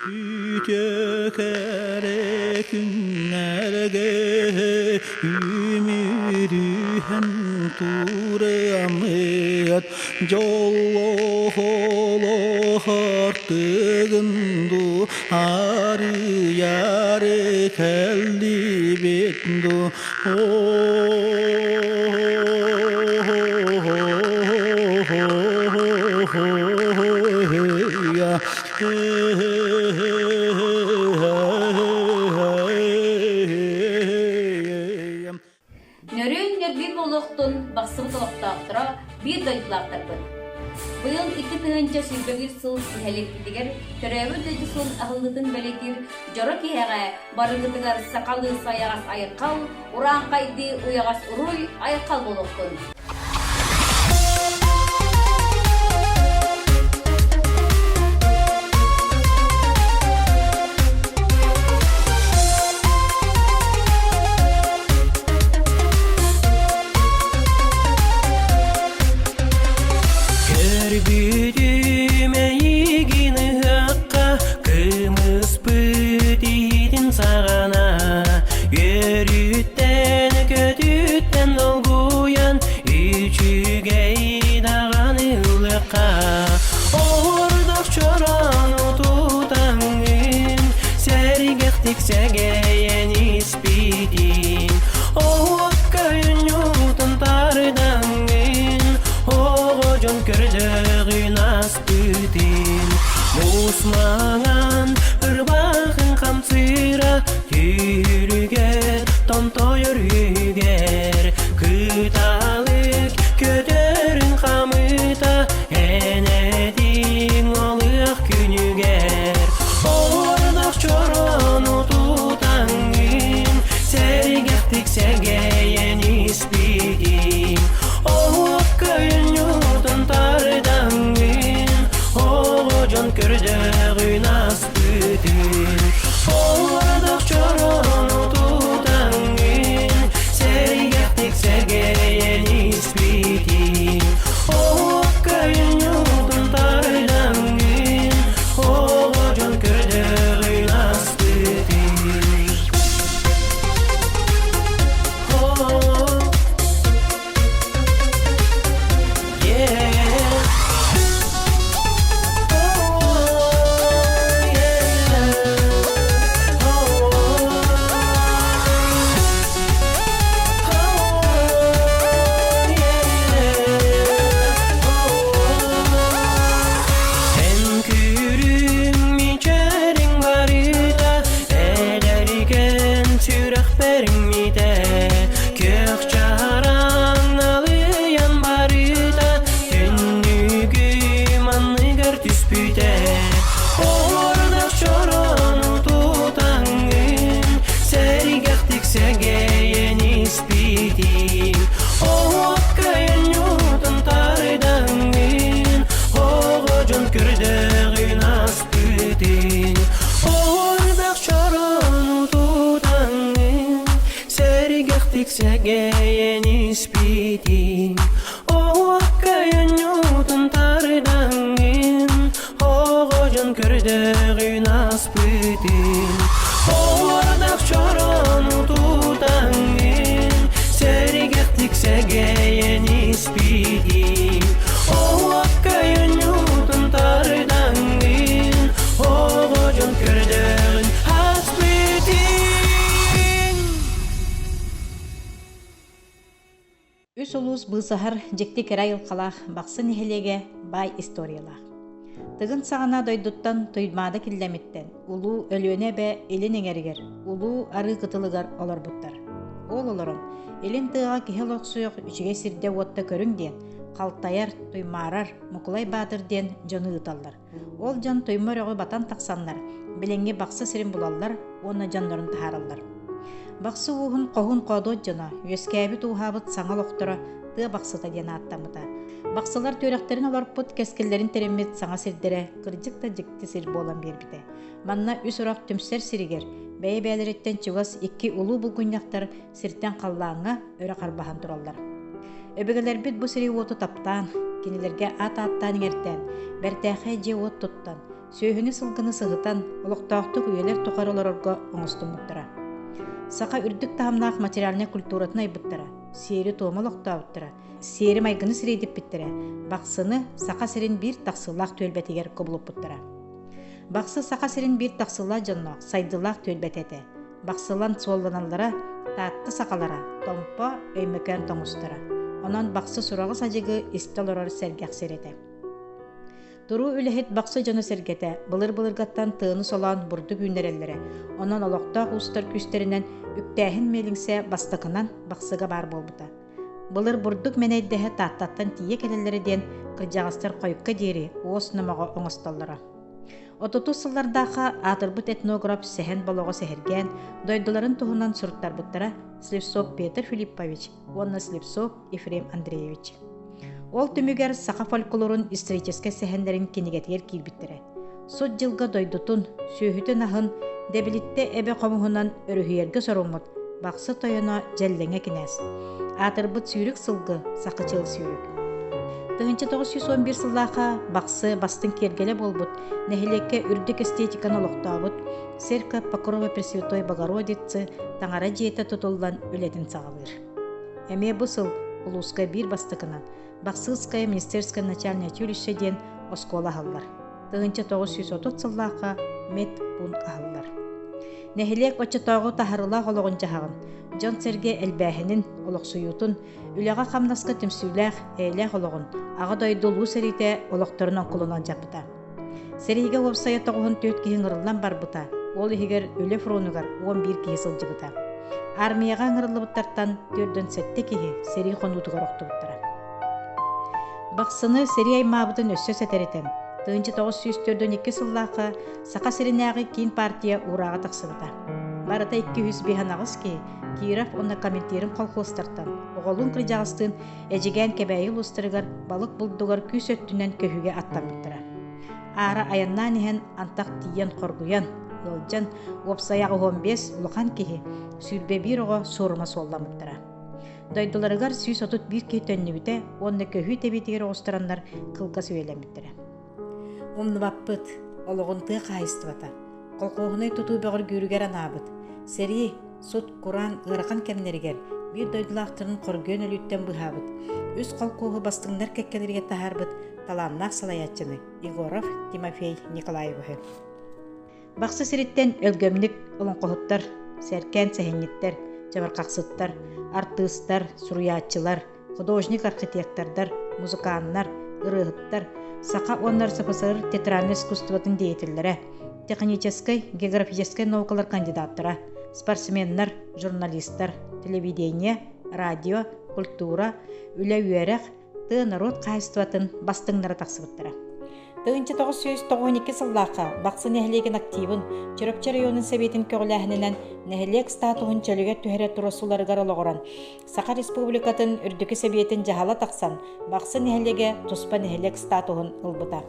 Үтүө кэрэ күннэргэ үмүрүһэн тураммыт дьоллоох олох артыгын дуу арыйары кэллибит дуу Нөрүөн нөргүй буолуохтун бахсыбыт олохтоохторо биир дойдулаахтарбыт. Быйыл 2021 сыл иһэликпитигэр төрөөбүт дойду сылын аһыллыытын бэлиэтиир дьоро киһиэхэ барыгытыгар сахалыы сайаҕас айхал, урааҥхайдыы уйаҕас уруй айхал буолуохтун! Көрбүтүм эйигин ыһыахха кымыспыт иһитин саҕана Үөрүүттэн көтүүттэн долгуйан үчүгэй даҕаны ылыахха Оһордох чорону тутаҥҥын сэргэхтик сэгэйэн испитин Оһуокка үнньуутун тардаҥҥын оҕо дьон көрдөҕүн аспытын Муус маҥан ырбаахын хамсыыра Түүрүгэр томтойор үһүгэр Кыталык көтөрүн хамыта Эн этиҥ олуох күнүгэр Оордох чорону тутаҥҥын Сэргэхтик сэгэйэн испитиҥ Оһуокка үнньуутун тардаҥҥын Оҕо дьон көрдөҕүн аспытын Оордох чорону тутаҥҥын Сэргэхтик сэгэйэн испитиҥ Оһуокка үнньуутун тардаҥҥын Оҕо дьон көрдөҕүн аспытын Oh, yeah. Oh, yeah. Oh, Эн күрүм мичэриҥ барыта эдэрикэн сүрэхпэриҥ митэ күөх чараҥ налыйан барыта түннүгүм анныгар түспүтэ Оһуордах чорону тутаҥҥын сэргэхтик сэгэйэн испитиҥ Оһуокка өнньуутун тардаҥҥын оҕо дьон көрдөҕүн аспытыҥ Оһуордах чорону тутаҥҥын сэргэхтик сэгэйэн испитиҥ Оһуокка өнньуутун тардаҥҥын оҕо дьон көрдөҕүн аспытын Оһуордах чорону тутаҥҥын сэргэхтик сэгэйэн испитин Оһуокка өнньуутун тардаҥҥын оҕо дьон көрдөҕүн аспытын Үс улуус быысаһар дьикти кэрэ айылҕалаах Бахсы нэһилиэгэ баай историялаах. Тыгын саҕана дойдуттан Туймаада Киллэмиттэн Улуу Өлүөнэ эбэ илин эҥэригэр, Улуу Арыы кытылыгар олорбуттар. Ол олорон, илин тыаҕа киһи олохсуйуох үчүгэй сирдэ-уотта көрүҥ диэн, халтайар, туймаарар, Мукулай Баатыр диэн дьону ыыталлар. Ол дьон Туйма өрөҕү батан тахсаннар, билиҥҥи Бахсы сирин булаллар уонна дьоннорун таһаараллар. Бахсы ууһун хоһуун хоодуот дьоно, үөскээбит-ууһаабыт саҥа олохторо Тыа Бахсыта диэн ааттаммыта. Бахсылар түөрэхтэрин олорпут, кэскиллэрин тэриммит саҥа сирдэрэ кырдьык да дьикти сир буолан биэрбитэ. Манна үс орох түмсэр сиригэр, бэйэ-бэйэлэриттэн чугас икки улуу булгунньахтар сиртэн халлааҥҥа өрө харбаһан тураллар. Өбүгэлэрбит бу сири-уоту таптаан, кинилэргэ аат ааттаан иҥэртээн, бэртээхэй дьиэ-уот туттан, Сүөһүнү-сылгыны сыһытан, олохтоохтук үйэлэр тухары олорорго оҥостуммуттара. Саха үрдүк таһымнаах материальнай культуратын айбыттара, сиэри-туому олохтообуттара, сиэри-майгыны сирэйдиппиттэрэ, Бахсыны Саха сирин биир тахсыылаах түөлбэтигэр кубулуппуттара. Бахсы Саха сирин биир тахсыылаах дьонноох, сайдыылаах түөлбэтэ этэ. Бахсылан суолланаллара, Таатта сахалара, Томпо, Өймөкөөн тоҥустара. Онон Бахсы сураҕы-садьыгы истэ олорор сэргэх сир этэ. Туруу үлэһит Бахсы дьоно-сэргэтэ былыр-былыргаттан тыаны солоон бурдук үүннэрэллэрэ, онон олохтоох уустар күүстэринэн үктээһин миэлиҥсэ бастакынан Бахсыга баар буолбута. Былыр бурдук мэнэйдэһэ Тааттаттан тиийэ кэлэллэрэ диэн кырдьаҕастар хойукка диэри уос номоҕо оҥостоллоро. Отутус сыллардаахха аатырбыт этнограф Сэһэн Болоҕо сэһэргээн дойдуларын туһунан суруттарбыттара Слепцов Петр Филиппович уонна Слепцов Ефрем Андреевич. Ол түмүгэр саха фольклорун историческай сэһэннэрин кинигэтигэр киирбиттэрэ. Сут дьылга дойдутун, сүөһүтүн аһын Дэбилиттэ эбэ хомуһунан өрүһүйэргэ соруммут Бахсы тойоно Дьэллэҥэ кинээс. Аатырбыт сүүрүк сылгы Сахачыл сүүрүк. 1911 сыллаахха Бахсы бастыҥ киэргэлэ буолбут, нэһилиэккэ үрдүк эстетиканы олохтообут Церковь Покрова Пресвятой Богородицы таҥара дьиэтэ тутуллан үлэтин саҕалыыр. Эмиэ бу сыл улууска биир бастакынан Бахсыытская министерское начальное училище диэн оскуола аһыллар. 1930 сыллаахха медпункт аһыллар. Нэһилиэк оччотооҕу таһарылаах олоҕун-дьаһаҕын, дьон-сэргэ элбээһинин, олохсуйуутун, үлэҕэ-хамнаска түмсүүлээх, эйэлээх олоҕун Аҕа дойду Улуу сэриитэ олохторун оҥкулунан дьаппыта. Сэриигэ уопсайа тоҕуһун түөрт киһи ыҥырыллан барбыта, ол иһигэр үлэ фронугар 11 киһи сылдьыбыта. Армияҕа ыҥырыллыбыттартан 47 киһи сэрии хонуутугар охтубуттара. Бахсыны сэрии аймаабытын өссө сэтэритэн, 1942 сыллаахха Саха сиринээҕи киин партия уурааҕа тахсыбыта. Барыта 258 киһи Киров уонна Коминтерн колхозтартан оҕолуун кырдьаҕастыын Эдьигээн Кэбээйи улуустарыгар балык булдугар күүс өттүнэн көһүүгэ аттаммыттара. Аара айаннаан иһэн антах тиийэн хоргуйан, ыалдьан, уопсайа 15 улахан киһи, 21 оҕо суорума суолламмыттара. Дойдуларыгар 131 киһи төннүбүтэ уонна көһүү тэбиитигэр оҕустараннар кылгас үйэлэммиттэрэ. Умнубаппыт, олоҕун тыа хаһаайыстыбата, колхуоһунай тутуу бөҕөргүүрүгэр анаабыт, сэрии, сут, кураан ыарахан кэмнэригэр биир дойдулаахтарын хоргуйан өлүүттэн быыһаабыт, үс холкуоһу бастыҥнар кэккэлэригэр таһаарбыт талааннаах салайааччыны Егоров Тимофей Николаевиһы. Бахсы сириттэн өлгөмнүк олоҥхоһуттар, сэркээн сэһэнньиттэр, чабырҕахсыттар, артыыстар, суруйааччылар, художник-архитектордар, музыканнар, ырыаһыттар, саха уонна РСФСР театральнай искусствотын деятеллэрэ, техническэй, географическай наукалар кандидаттара, спортсменнар, журналистар, телевидение, радио, культура, үлэ-үөрэх, тыа норуот хаһаайыстыбатын бастыҥнара тахсыбыттара. 1992 сыллаахха Бахсы нэһилиэгин активын Чурапчы районун сэбиэтин көҕүлээһининэн нэһилиэк статуһун чөлүгэр түһэрэр туруорсууларыгар олоҕуран Саха Республикатын Үрдүкү Сэбиэтин дьаһала тахсан Бахсы нэһилиэгэ туспа нэһилиэк статуһун ылбыта.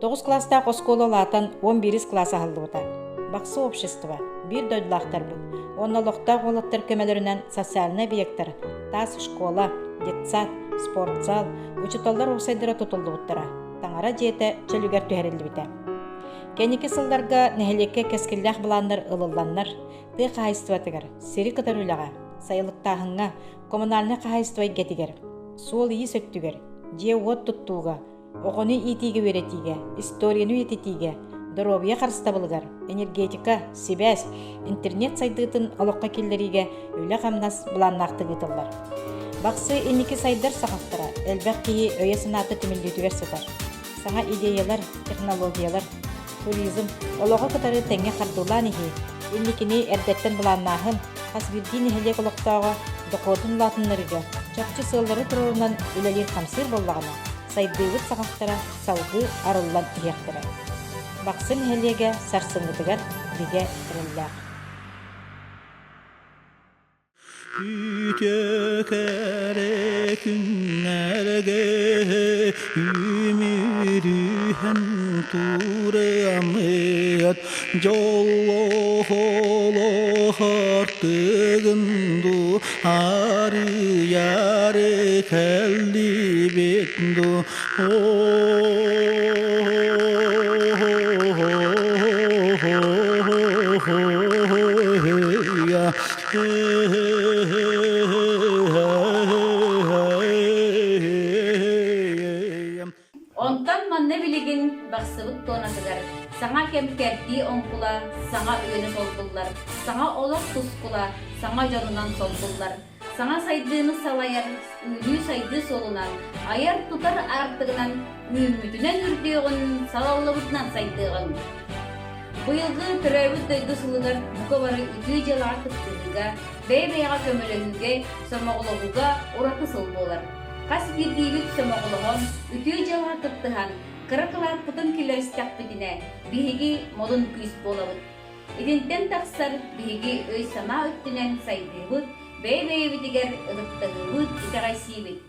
Тоҕус кылаастаах оскуола улаатан 11 кылаас аһыллыбыта. Бахсы общество биир дойдулаахтарбыт уонна олохтоох уолаттар көмөлөрүнэн социальнай объектар, таас школа, детсад, спортзал, учууталлар уопсайдара тутуллубуттара, таҥара дьиэтэ чөлүгэр түһэриллибитэ. Кэнники сылларга нэһилиэккэ кэскиллээх былааннар ылылланнар, тыа хаһаайыстыбатыгар, сири кытары үлэҕэ, сайылыктааһыҥҥа, коммунальнай хаһаайыстыба эйгэтигэр, суол-иис өттүгэр, дьиэ-уот туттууга, оҕону иитиигэ-үөрэтиигэ, историяны үйэтитиигэ, доруобуйа харыстабылыгар, энергетика, сибээс, интернет сайдыытын олоххо киллэриигэ үлэ-хамнас былааннаахтык ыытыллар. Бахсы инники сайдар саҕахтара элбэх киһи өйө-санаата түмүллүүтүгэр сытар. Саҥа идеялар, технологиялар, туризм олоҕу кытары тэҥҥэ хардыылаан иһии, инникини эрдэттэн былааннааһын, хас биирдии нэһилиэк олохтооҕо дохуотун улаатыннарыыга чопчу сыаллары туруорунан үлэлиир-хамсыыр буоллаҕына, сайдыыбыт саҕахтара салгыы арыллан иһиэхтэрэ. Бахсы нэһилиэгэ сарсыҥҥытыгар бигэ эрэллээх. Үтө кэрэ күннэргэ үмүрүһэн турамыат дьоллоох олох артыгын ду арыйары кэллибит ду. туонатыгар саҥа кэм кэрдии оҥкула, саҥа үйэни солбуллар, саҥа олох тускула, саҥа дьонунан солбуллар, саҥа сайдыыны салайар үүнүү-сайдыы суолунан, айар-тутар аартыгынан үүммүтүнэн үрдүөҕүн, салаллыбытынан сайдыаҕыҥ. Быйылгы төрөөбүт дойду сылыгар бука бары үтүө дьыалаҕа кыттыһыыга, бэйэ-бэйэҕэ көмөлөһүүгэ, сомоҕолоһууга ураты сыл буолар. Хас биирдиибит сомоҕолоһон, үтүө дьыалаҕа кыттыһан, кыра кылааппытын киллэристэхпитинэ, биһиги модун күүс буолабыт. Итинтэн тахсар биһиги өй-санаа өттүнэн сайдыыбыт, бэйэ-бэйэбитигэр ытыктаһыыбыт, итэҕэйсиибит.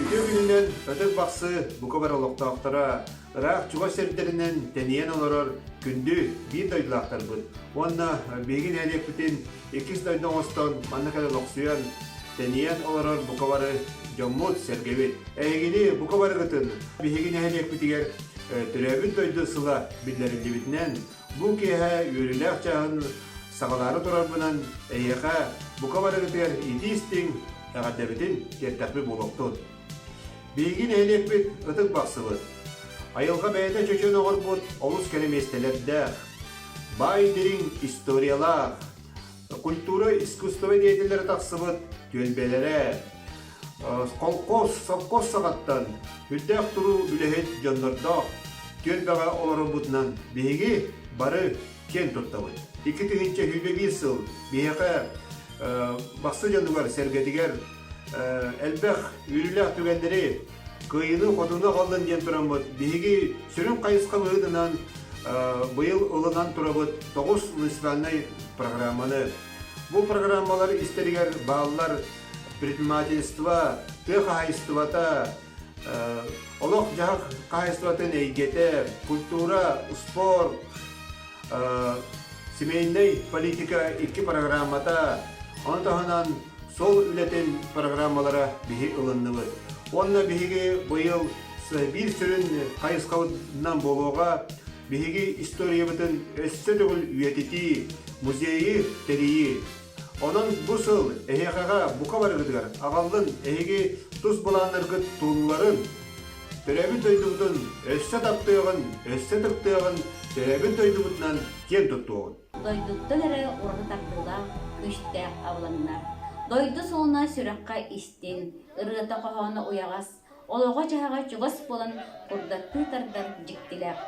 Үтүө күнүнэн Ытык Бахсы бука бары олохтоохторо ыраах чугас сирдэринэн тэнийэн олорор күндү биир дойдулаахтарбыт уонна биһиги нэһилиэкпитин иккис дойду оҥостон манна кэлэн олохсуйан тэнийэн олорор бука бары дьоммут-сэргэбит. Эһигини бука барыгытын биһиги нэһилиэкпитигэр төрөөбүт дойду сыла биллэриллибитинэн бу киэһэ үөрүүлээх чааһын саҕалаары турарбынан эһиэхэ бука барыгытыгар итии-истиҥ эҕэрдэбитин тиэртэхпит буолуохтун. Биһиги нэһилиэкпит ытык бахсыбыт. Айылҕа бэйэтэ чөчөн оҥорбут олус кэрэ миэстэлэрдээх, баай дириҥ историялаах, культура, искусство деятеллэрэ тахсыбыт түөлбэлэрэ, колхоз, совхоз саҕаттан үрдээх туруу үлэһит дьоннордоох түөлбэҕэ олорорбутунан биһиги бары киэн туттабыт. 2021 сыл биһиэхэ Бахсы дьонугар сэргэтигэр элбэх үөрүүлээх түгэннэри кыайыыны-хотууну аҕаллын диэн тураммыт биһиги сүрүн хайысха быһыытынан быйыл ылынан турабыт тоҕус муниципальнай программаны. Бу программалар истэригэр бааллар предпринимательство, тыа хаһаайыстыбата, Олох-дьаһах хаһаайыстыбатын эйгэтэ, культура, спорт, семейнэй политика икки программата, ону таһынан сол үлэтин программалара биһи ылынныбыт. Уонна биһиги быйыл биир сүрүн хайысхабытынан буолуоҕа биһиги историябытын өссө төгүл үйэтитии, музейы тэрийии. Онон бу сыл эһиэхэҕэ бука барыгытыгар аҕаллын эһиги тус былааннаргыт тулларын, төрөөбүт дойдубутун өссө таптыаҕын, өссө тыктыаҕын, төрөөбүт дойдубутунан киэн туттуоҕун. Дойдуттан эрэ ураты тардыылаах, күүстээх абылаҥнар. Дойду суолуна сүрэххэ истиҥ, ырыата-хоһооно уйаҕас, олоҕо-дьаһаҕа чугас буолан курдаттыы тардар дьиктилээх.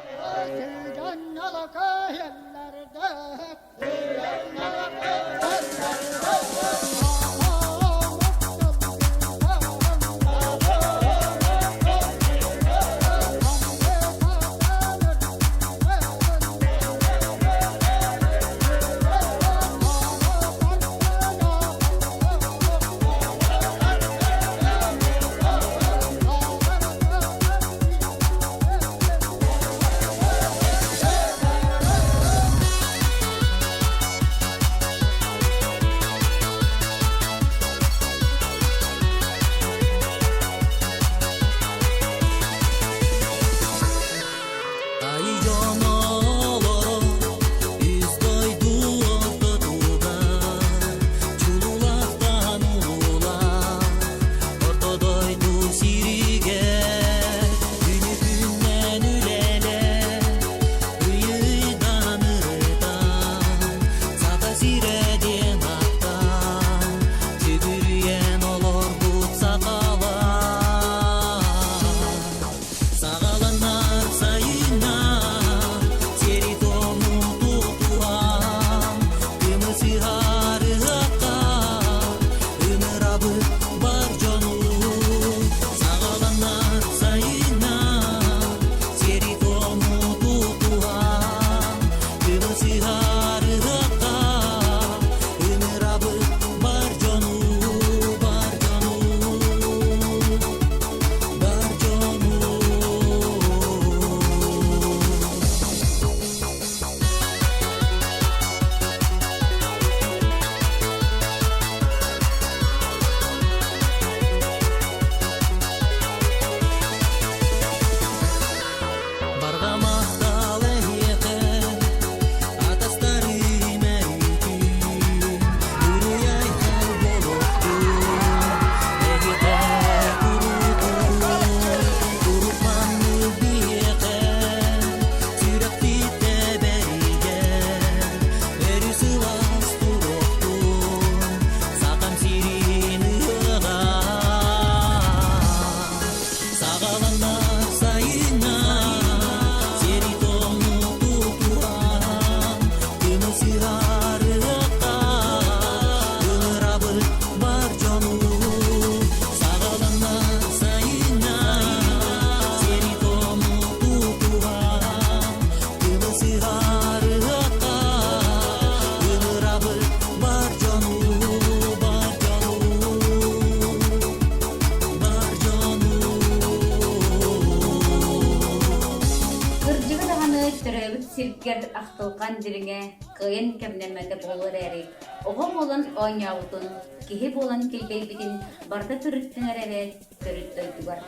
Кырдьыга даҕаны төрөөбүт сиргэр ахтылҕан дириҥэ кыайан кэмнэммэтэ буолуо эрээри, оҕо буолан оонньообутун, киһи буолан килбэйбитин барыта төрүттэнэр эбээт төрүт дойдугар.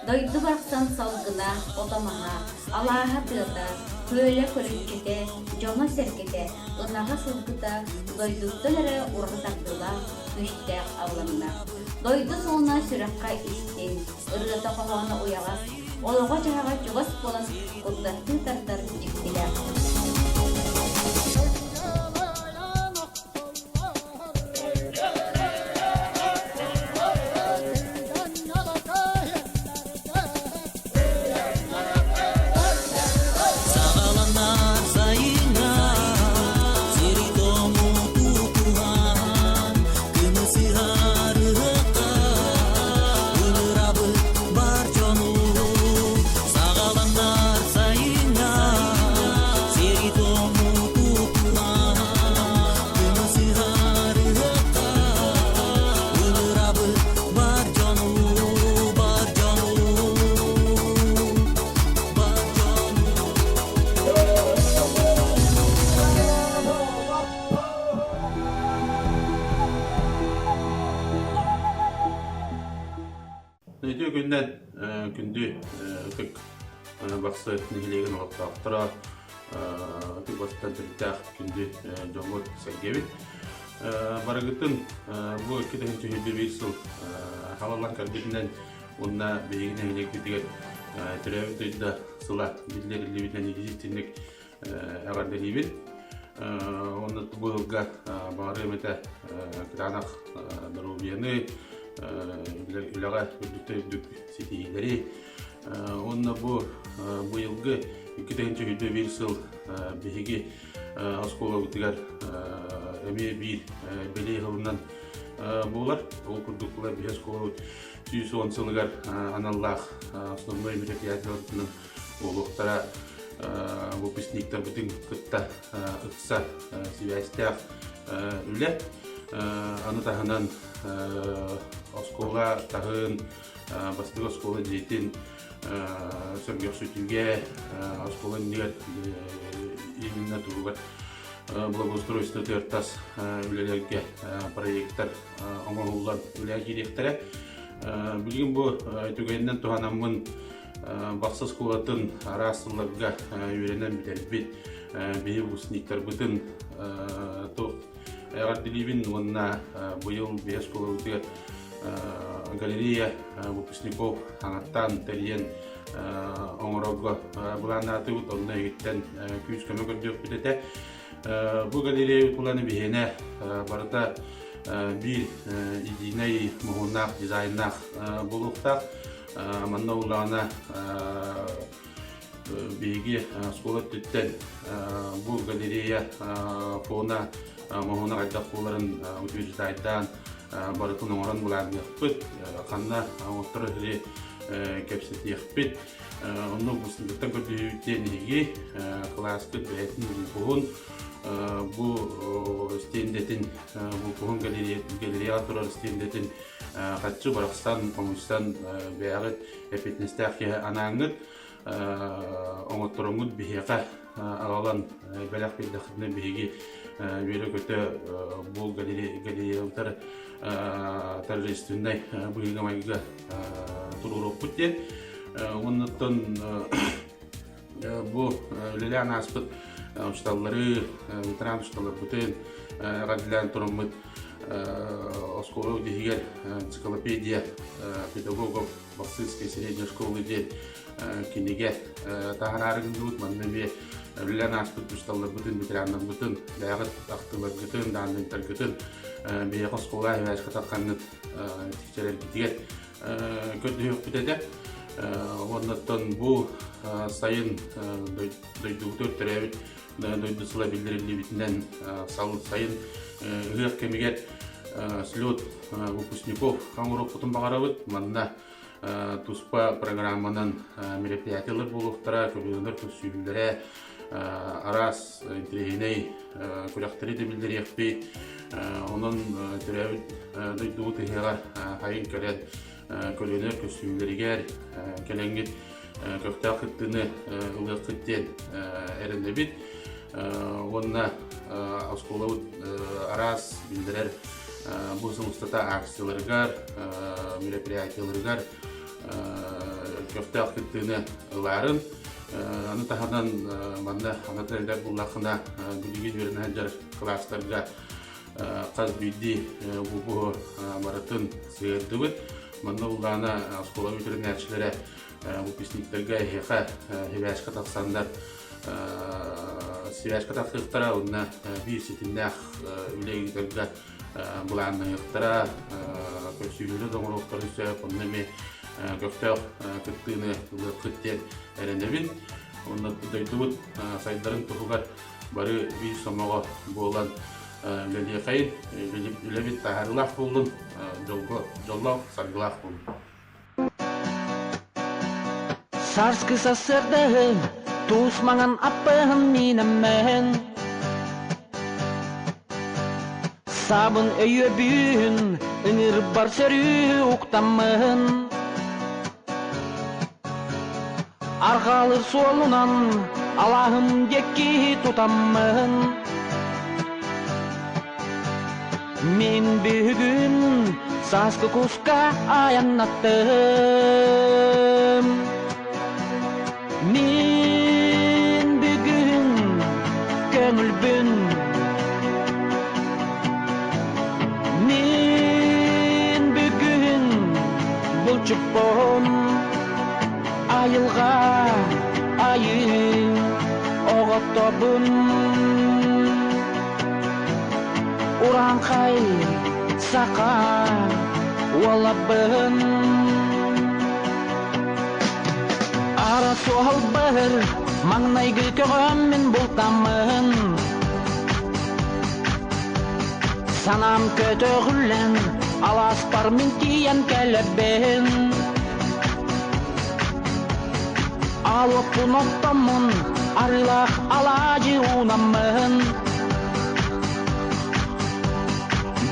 Дойду барахсан салгына, ото-маһа, алааһа тыата, күөлэ көлүччэтэ, дьоно-сэргэтэ, ынаҕа-сылгыта дойдуттан эрэ ураты тардыылаах, күүстээх абылаҥнаах. Дойду суолуна сүрэххэ истиҥ, ырыата-хоһооно уйаҕас, олоҕо-дьаһаҕа чугас буолан курдаттыы тардар дьиктилээх. күннэн күндү ытык Бахсы нэһилиэгин олохтоохторо, ытык бастан төрүттээх күндү дьоммут сэргэбит. Барыгытын бу 2021 сыл халаллан кэлбитинэн уонна биһиги нэһилиэкпитигэр төрөөбүт дойду сыла биллэриллибитинэн итинник эҕэрдэлиибин. Уонна бу ыалга баҕарыам этэ кытаанах доруобуйаны, үлэҕэ үрдүктэн үрдүк ситиһиилэри. Уонна бу быйылгы 2021 сыл биһиги оскуолабытыгар эмиэ биир бэлиэ сылынан буолар. Ол курдук биһи оскуолабыт 110 сылыгар аналлаах основной мероприятиеларынан буолуохтара выпускниктарбытын кытта ыкса сибээстээх үлэ. Аны таһынан оскуола таһын, бастакы оскуола дьиэтин сөргөхсүтүүгэ, оскуола иннигэр именно туһугар благоустройство тас үлэлэргэ проекттар оҥоһуллан үлэ киириэхтэрэ. Билигин бу түгэнинэн туһанаммын Бахсы оскуолатын араас сылларга үөрэнэн бүтэрбит биһи выпускниктарбытын туох эҕэрдэлиибин уонна быйыл биһи оскуолабытыгар галерея выпускников хаҥаттаан тэрийэн оҥорорго былааннаатыбыт, онно эһигиттэн күүс-көмө көрдүөхпүт этэ. Бу галерея планы биһиэнэ барыта биир единый моһуоннаах дизайннаах буолуохтаах. Манна улаана биһиги оскуола өттүттэн бу галерея фона моһуона хайдах буоларын утверждайдаан барытын оҥорон былаанныахпыт, ханна оҥотторо сири кэпсэтиэхпит. Онно выпускниктан көрдөһүүбүт диэн эһиги кылааскыт бэйэтин выпуһун бу стендэтин выпуһун галереяҕа турар стендэтин хаччы барахсан хомуйсан бэйэҕит эппиэтинэстээх киһи анааҥҥыт оҥоттороҥҥут биһиэхэ аҕалан бэлэх биэрдэххитинэ биһиги үөрэ-көтө бу галереялар торжественнай быһыыга-майгыга туруоруохпут диэн. Оннуттан бу үлэлээн ааспыт учууталлары, ветеран учууталларбытын эҕэрдэлээн тураммыт оскуола иһигэр энциклопедия педагогов Бахсыйской средней школы диэн кинигэ таһараары гынныбыт. Манна эмиэ үлэлээн ааспыт учууталларбытын, ветераннарбытын, бэйэҕит ахтыыларгытын, дааннайдаргытын биһиэхэ оскуола эбээшкэ таххаҥҥыт тиксэрэргитигэр көрдөһүөхпүт этэ. Уоннаттан бу сайын дойдубутугар төрөөбүт дойду сыла биллэриллибитинэн сайын ыһыах кэмигэр слет выпускников оҥоруохпутун баҕарабыт. Манна туспа программанан мероприятиелар буолуохтара, көлүөнэлэр көрсүһүүлэрэ, араас интэриэһинэй күрэхтэри да биллэриэхпит. Онон төрөөбүт дойдубут ыһыаҕар хайын кэлэн көлүөнэлэр көрсүһүүлэригэр кэлэҥҥит көхтөөх кыттыыны ылыаххыт диэн эрэнэбит. Уонна оскуолабыт араас биллэрэр бу сыл устата акцияларыгар, мероприятиеларыгар көхтөөх кыттыыны ылаарын. Аны таһынан манна анатан элбэх буллаххына билигин үөрэнэ сылдьар кылаастарга хас биирдии выпуһу барытын сыһыардыбыт. Манна буллаҕына оскуола үөрэнээччилэрэ выпускниктарга эһиэхэ сибээскэ тахсаннар связка тахсыахтара уонна биир ситимнээх үлэ ыытарга былааннаһыахтара, көрсүһүүлэри да оҥоруохтарын сөп, онно эмиэ көхтөөх кыттыыны ылыаххыт диэн эрэнэбин. Онно дойдубут сайдарын туһугар бары биир сомоҕо буолан үлэлиэхэйин, үлэбит таһаарыылаах буоллун, дьолго дьоллоох, саргылаах буоллун. Сарскы сарсыардаһын, туус маҥан аппыһын миинэммэһин Саабын өйүөбүүн, ыҥырбар сөрүү уктаммыһын Арҕаалыр суолунан алааһым диэки тутаммын Мин бүгүн Сааскы куска айаннаттым. Мин бүгүн көҥүлбүн Мин бүгүн булчуппун Айылҕа айыы оҕотобун Урааҥхай саха уолабын Ара суоһалбар маҥнайгы көҕөм мин бултаммын Санаам көтөҕүллэн алааспар мин тиийэн кэлэбин Аалоппун оттоммун арыылаах алаадьы уунаммын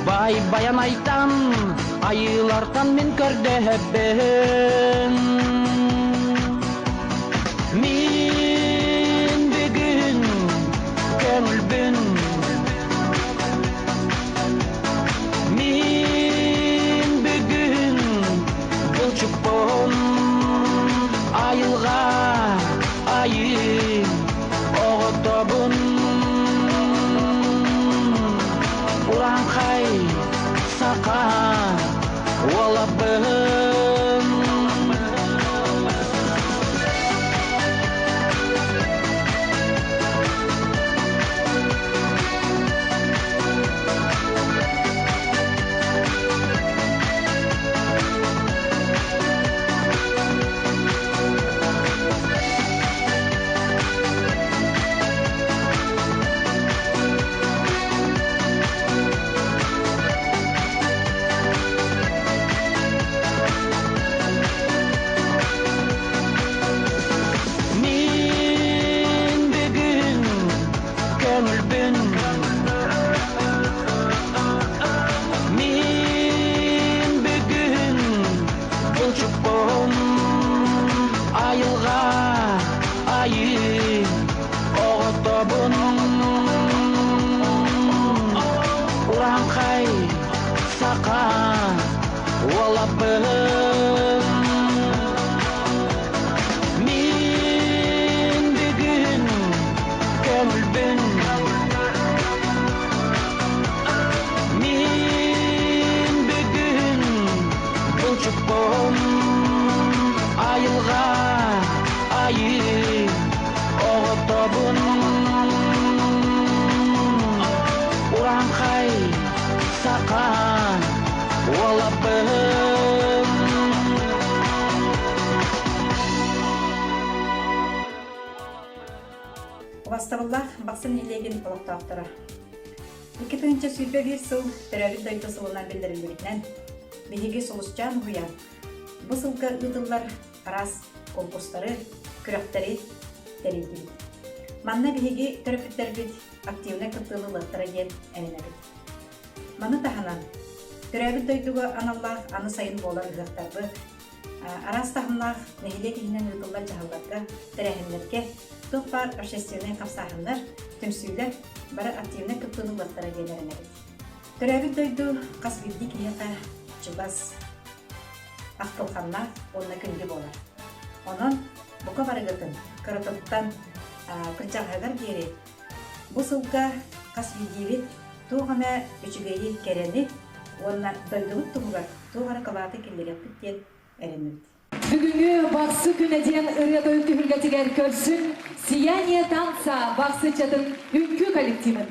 Бай Байанайтан айыылартан мин көрдөһөбүн Мин бүгүн көҥүлбүн Мин бүгүн булчуппун айылҕа айыы оҕотобун Урааҥхай саха уолабын Мин бүгүн көҥүлбүн Мин бүгүн булчуппун айылҕа айыы оҕотобун Урааҥхай саха уолабын Мин бүгүн көҥүлбүн Мин бүгүн булчуппун айылҕа айыы оҕотобун Урааҥхай саха уолабын Убастабыллаах Бахсы нэһилиэгин олохтоохторо. 2021 сыл төрөөбүт дойду сылынан биллэриллибитинэн, биһиги Сулусчаан уһуйаан бу сылга ыытыллар араас конкурстары, күрэхтэри тэрийдибит. Манна биһиги төрөппүттэрбит активнай кыттыыны ылыахтара диэн эрэнэбит. Маны таһынан, төрөөбүт дойдуга аналлаах аны сайын буолар ыһыахтарбыт, араас таһымнаах нэһилиэк иһинэн ыытыллар дьаһалларга, тэрээһиннэргэ туох баар общественнай хамсааһыннар, түмсүүлэр бары активнай кыттыыны ылыахтара диэн эрэнэбит. Төрөөбүт дойду хас биирдии киһиэхэ чугас, ахтылҕаннаах уонна күндү буолар. Онон бука барыгытын кыратыттан кырдьаҕаһыгар диэри бу сылга хас биирдиибит туох эмэ үчүгэйи, кэрэни уонна дойдубут туһугар туох эрэ кылааты киллэриэхпит диэн эрэнэбит. Бүгүҥҥү Бахсы күнэ диэн ырыа-тойук түһүлгэтигэр көрсүн «Сияние танца» бахсычатын үҥкүү коллективын.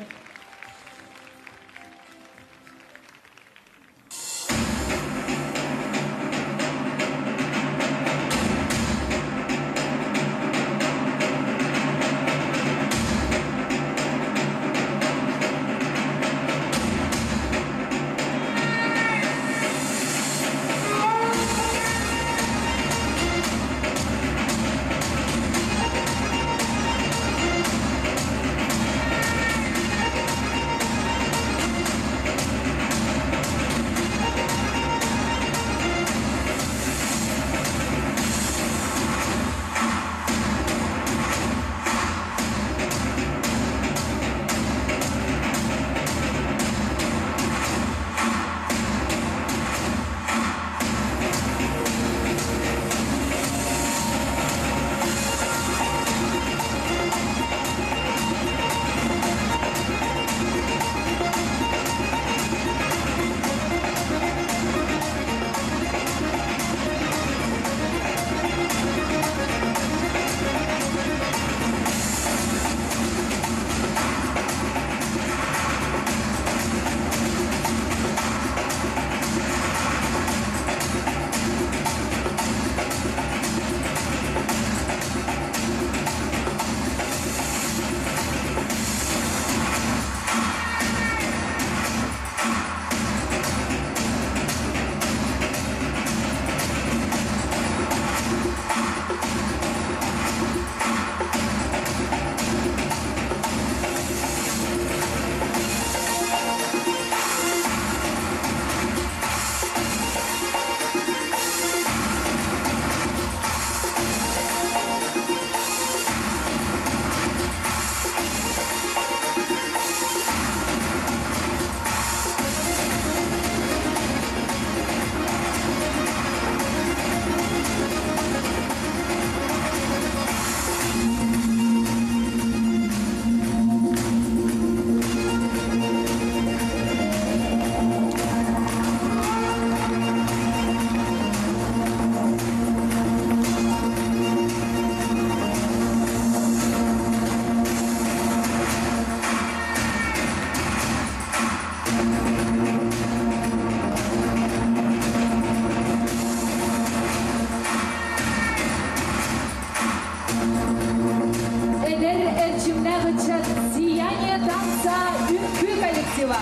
Афанасьева.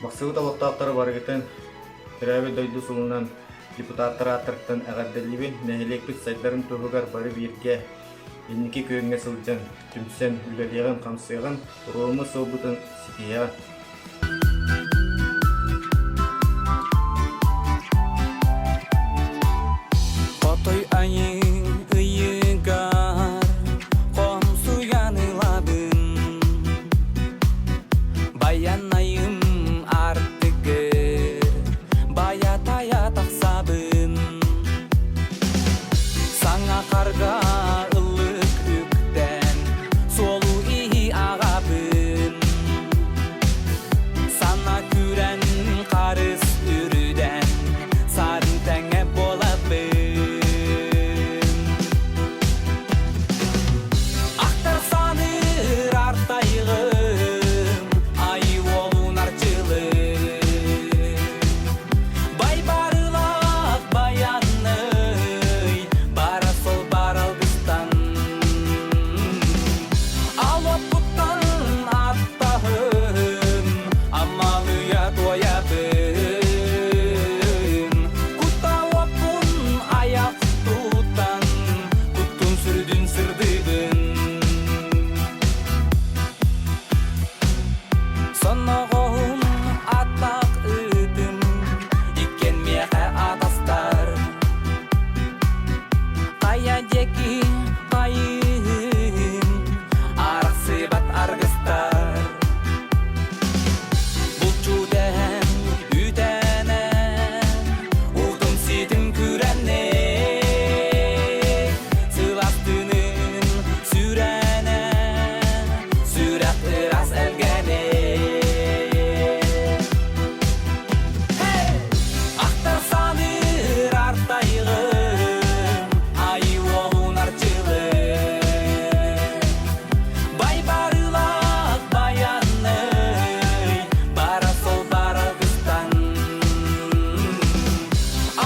Бахсыбыт олохтоохторо барыгытын төрөөбүт дойду сылынан депутаттар ааттарыттан эҕэрдэлиибин. Нэһилиэкпит сайдарын туһугар бары бииргэ инники күөҥҥэ сылдьан, түмсэн үлэлиэҕин-хамсыаҕын, туруоруммут сылбытын ситиһиэҕин. Хотой айыы ыйыгар хомсуйан ылабын Баянайым артыгыр Бая-тая тахсабын Саҥа харга ыллык үктэн Суолу иһи аҕабын Сана күрэн харыс үрүдэн Сарын тэҥэ буолабын Ахтар саныыр артайгым Ай уолун арчылыы Байбарылаах баянный Бара сол бар алгыстан Алоппуттан аттаһын Амалыйа туойабын Куттауаппун аяқ тутан Куттун сүрдүн сырдыгын Соноҕоһум аттаах ыытым Иккиэн миэхэ атастар Хайа диэки хайыһын Арахсыбат аргыстар Булчудэһэн үтэнэн Утум ситим күрэннэ Сыластынын сүрэнэн Сүрэх ыраас элгэни Ахтар саныыр артайгым Айыы уолун арчылы Байбарылаах баянный Бара сол баралгыстан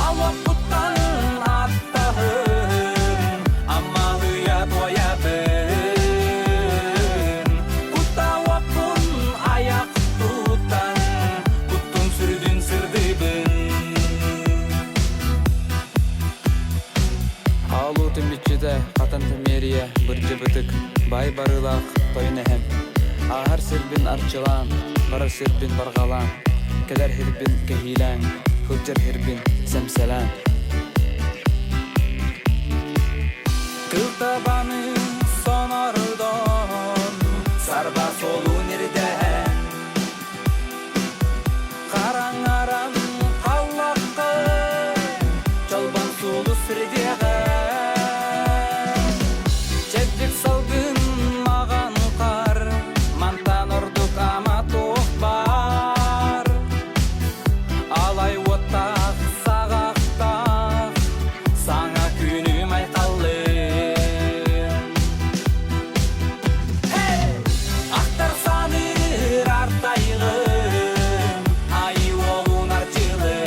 Алоппуттан аттаһын Амалыйа туойабын Куттауаппун аяқ тутан Куттун сүрдүн сырдыбын Аалуу түмүччүтэ хатан тэмиэрийэ бырдьыбытык баай барыылаах тойон эһэм Ааһар сирбин арчылаан, барар сирбин барҕалаан, кэлэр сирбин кэһиилээн, сылдьар сирбин сэмсэлээн. Кыл табаны сонордон сарба суолун ирдэһэн Хараҥаран халлахха чолбон сулус сирдиэҕэ Чэбдик салгын маҕан хаар мантан ордук ама туох баар Алай уоттаах саҕахтаах саҥа күнүм айхаллын Ахтар саныыр артайгым айыы уолун арчылы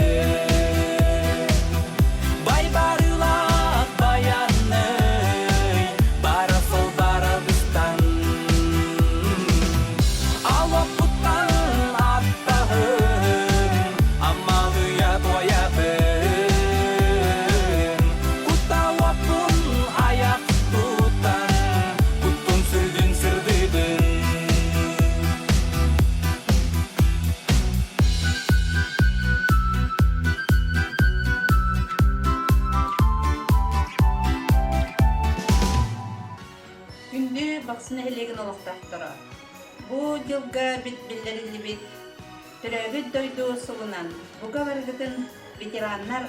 Байбарылаах баянный бара сол барабыстан Алоппуттан аттаһын амалыйа туойабын Куттауаппун аяқ тутан Куттун сүрдүн сырдыбын Күндү Бахсы нэһилиэгин олохтоохторо! Бу дьылга биллэриллибит Төрөөбүт дойду сылынан бука барыгытын ветераннар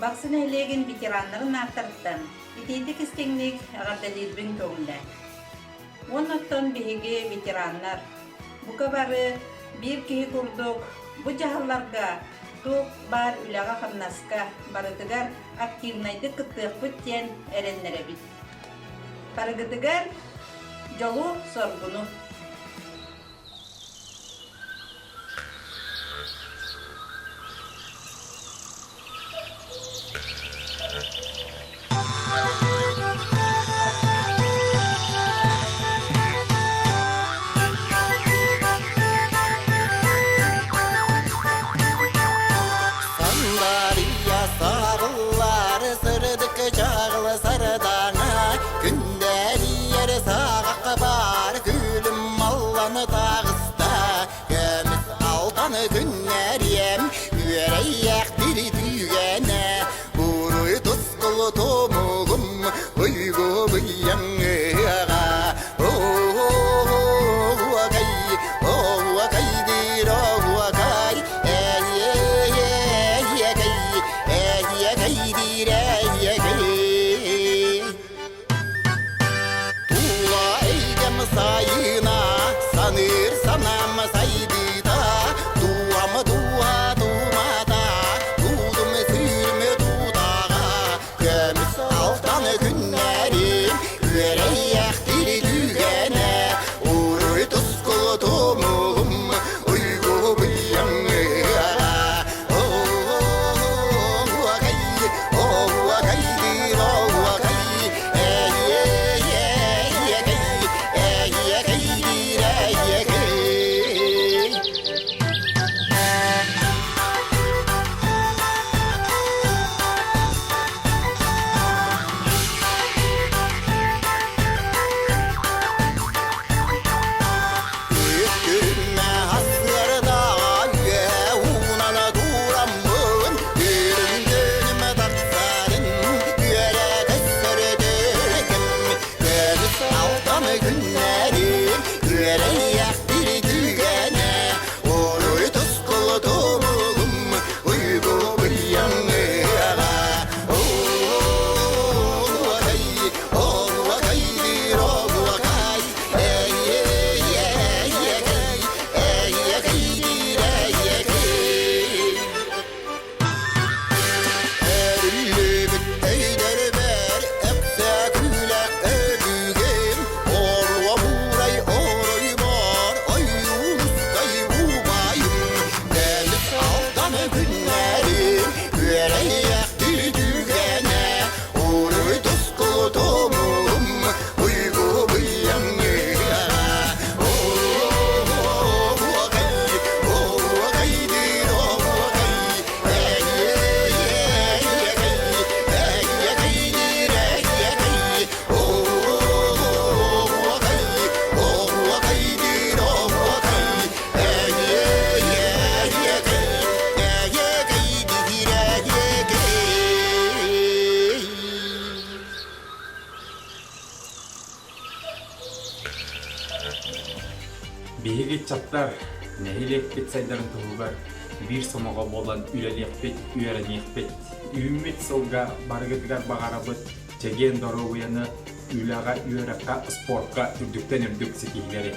Бахсы нэһилиэгин ветераннарын ааттарыттан итиитик истиҥник эҕэрдэлиирбин көҥүллээн. Уонна оттон биһиги ветераннар бука бары биир киһи курдук бу дьаһалларга. Туох баар үлэҕэ-хамнаска барытыгар активнайдык кыттыахпыт диэн эрэннэрэбит. Барыгытыгар дьолу-соргуну! Сандария сарыллар сырдык чаҕыл сардаҥа күндэлийэр саҕахха баар күлүм маллан таҕыста көмүс алтан күннэриэм үөрэйэх тиритүүгэнэ Уруй тускул тумулум уйгу быйаҥыаҕа Оуакай, оуакай диир оуакай, эйиэйиэйиэкэй, эйиэкэй диир эйиэкэй. Тула эйгэм сайына, саныыр санаам сайдыыта, Туам туа тумата, туудум сүүрүм тутаҕа, Көмүс алтан күннэрим, үөрэйэх тиритүүгэнэ, Уруй тускул тумулум, уйгу быйаҥыаҕа. Оуакай, оуакай диир оуакай, эйиэйиэйиэкэй, эйиэкэй диир эйиэкэй. Үттүрүмэ ассыарда үө уунана тураммын, үрүҥ тахсарын үөрэ көссөрөтөркүм, көмүс алтан күннэрим, үөрэйэх тиритүүгэнэ, уруй тускул тумулум, уйгу быйаҥыаҕа. Оуакай, оуакай диир оуакай, эйиэйиэйиэкэй, эйиэкэй диир эйиэкэй. Эриллибит өйдөрбөр өксөкүүлээх өбүгэм, оруо буурай оройбор ойуунускай убайым, көмүс алтан күннэрим, үөрэйэх түтүгэнэ, уруй тускул тумулум, уйгу быйаҥыа. Оһуокай, оһуокай диир оһуокай, эйиэйиэйиэкэй, эйиэкэй диир эйиэкэй, оһуокай, оһуокай диир оһуокай, эйиэйиэйиэкэй, эйиэкэй диир эйиэкэй. Биһиги ыччаттар нэһилиэкпит сайдарын туһугар биир сомоҕо буолан үлэлиэхпит, үөрэниэхпит. Үүммүт сылга барыгытыгар баҕарабыт чэгиэн доруобуйаны, үлэҕэ, үөрэххэ, спортка үрдүктэн үрдүк ситиһиилэри.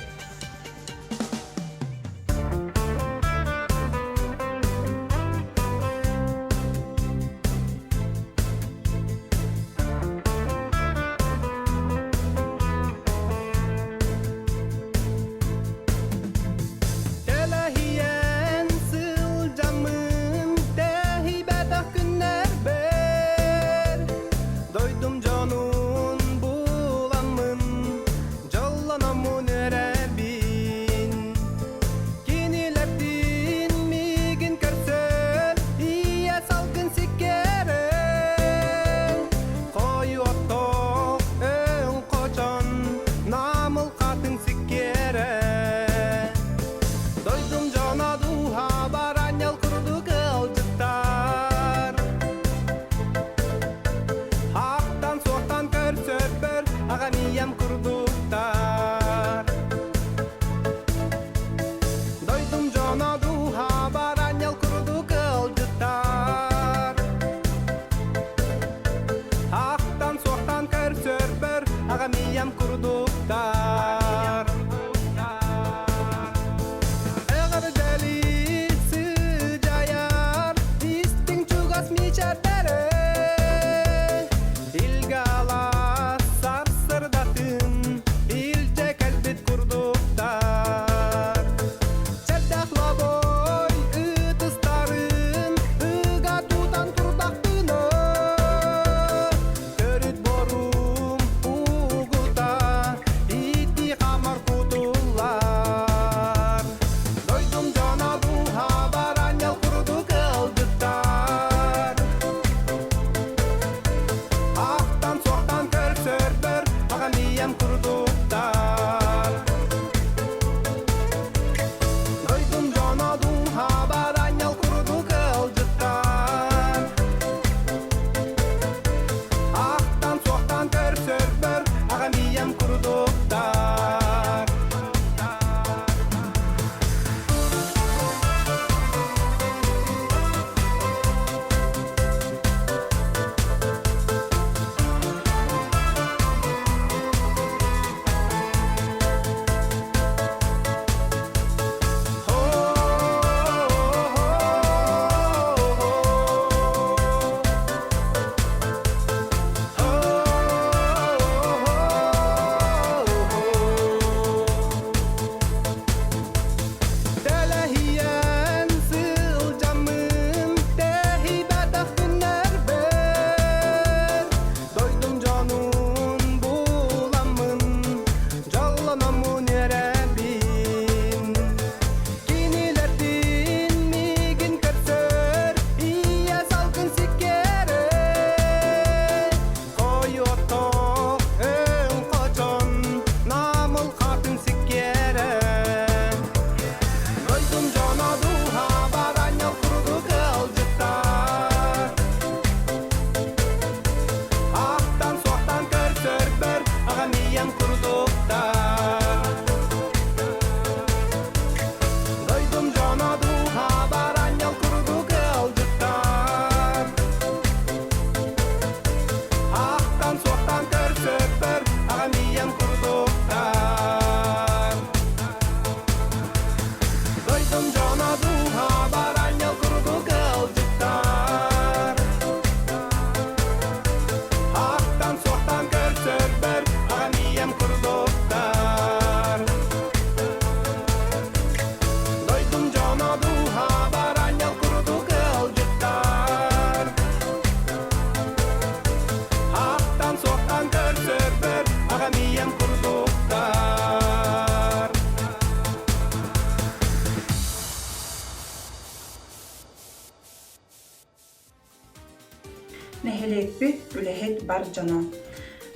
Тэлэһийэн сылдьаммын тэһийбэтэх күннэрбэр Дойдум дьонун буламмын дьоллономмун үөрэбин Кинилэрдиин миигин көрсөн ийэ салгын сиккэрэн Хойу оттоох өҥ хочон намыл хатыҥ сиккиэрэ Дойдум дьоно дууһа баранньал курдук ыалдьыттар Ахтан-суохтан көрсөрбөр аҕам ийэм курдуктар Дойдум дьоно дууһа баранньал курдук ыалдьыттар Ахтан-суохтан көрсөрбөр аҕам ийэм курдуктар Эҕэрдэлии сыдьайар. үлэһит бар дьоно!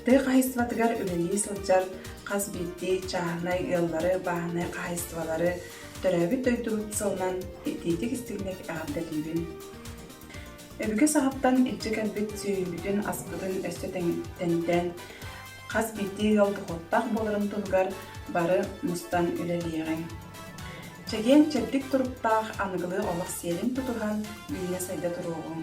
Тыа хаһайыстыбатыгар үлэлии сылдьар хас биирдии чааһынай ыаллары, бааһынай хаһайыстыбалары төрөөбүт дойдубут сылынан итиитик-истиҥник эҕэрдэлиибин. Өбүгэ саҕаттан илдьэ кэлбит сүөһүбүтүн-аспытын өссө тэнитэн, хас биирдии ыал дохуоттаах буоларын туһугар бары мустан үлэлиэҕиҥ. Чэгиэн-чэбдик туруктаах аныгылыы олох сиэрин тутуһан үүнэ-сайда туруоҕуҥ.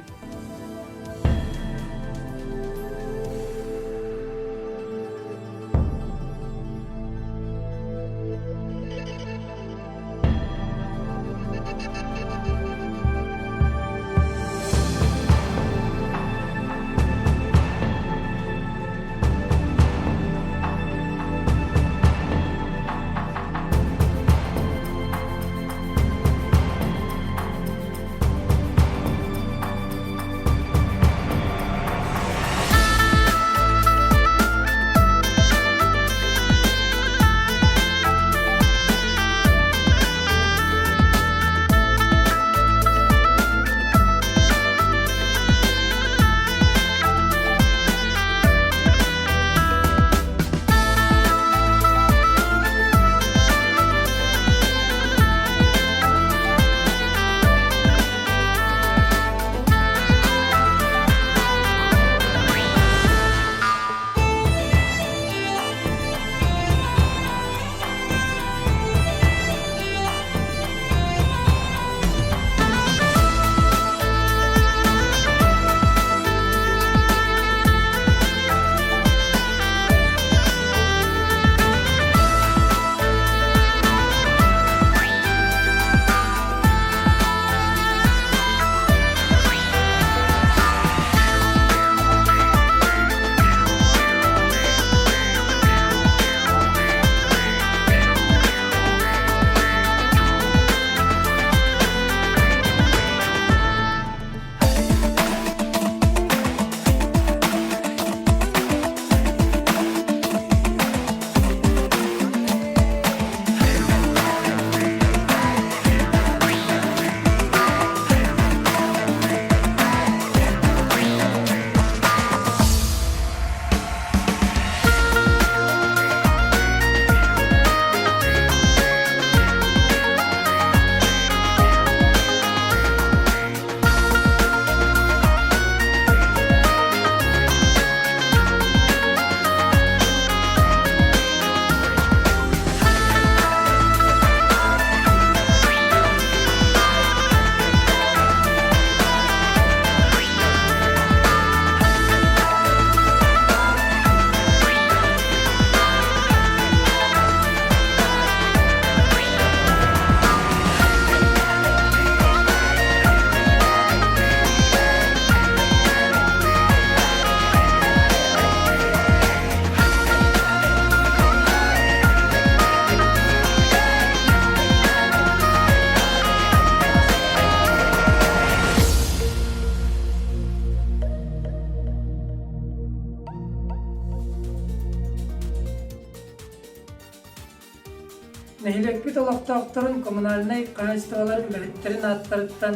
Нэһилиэкпит олохтоохторун коммунальнай хаһаайыстыбалар үлэһиттэрин ааттарыттан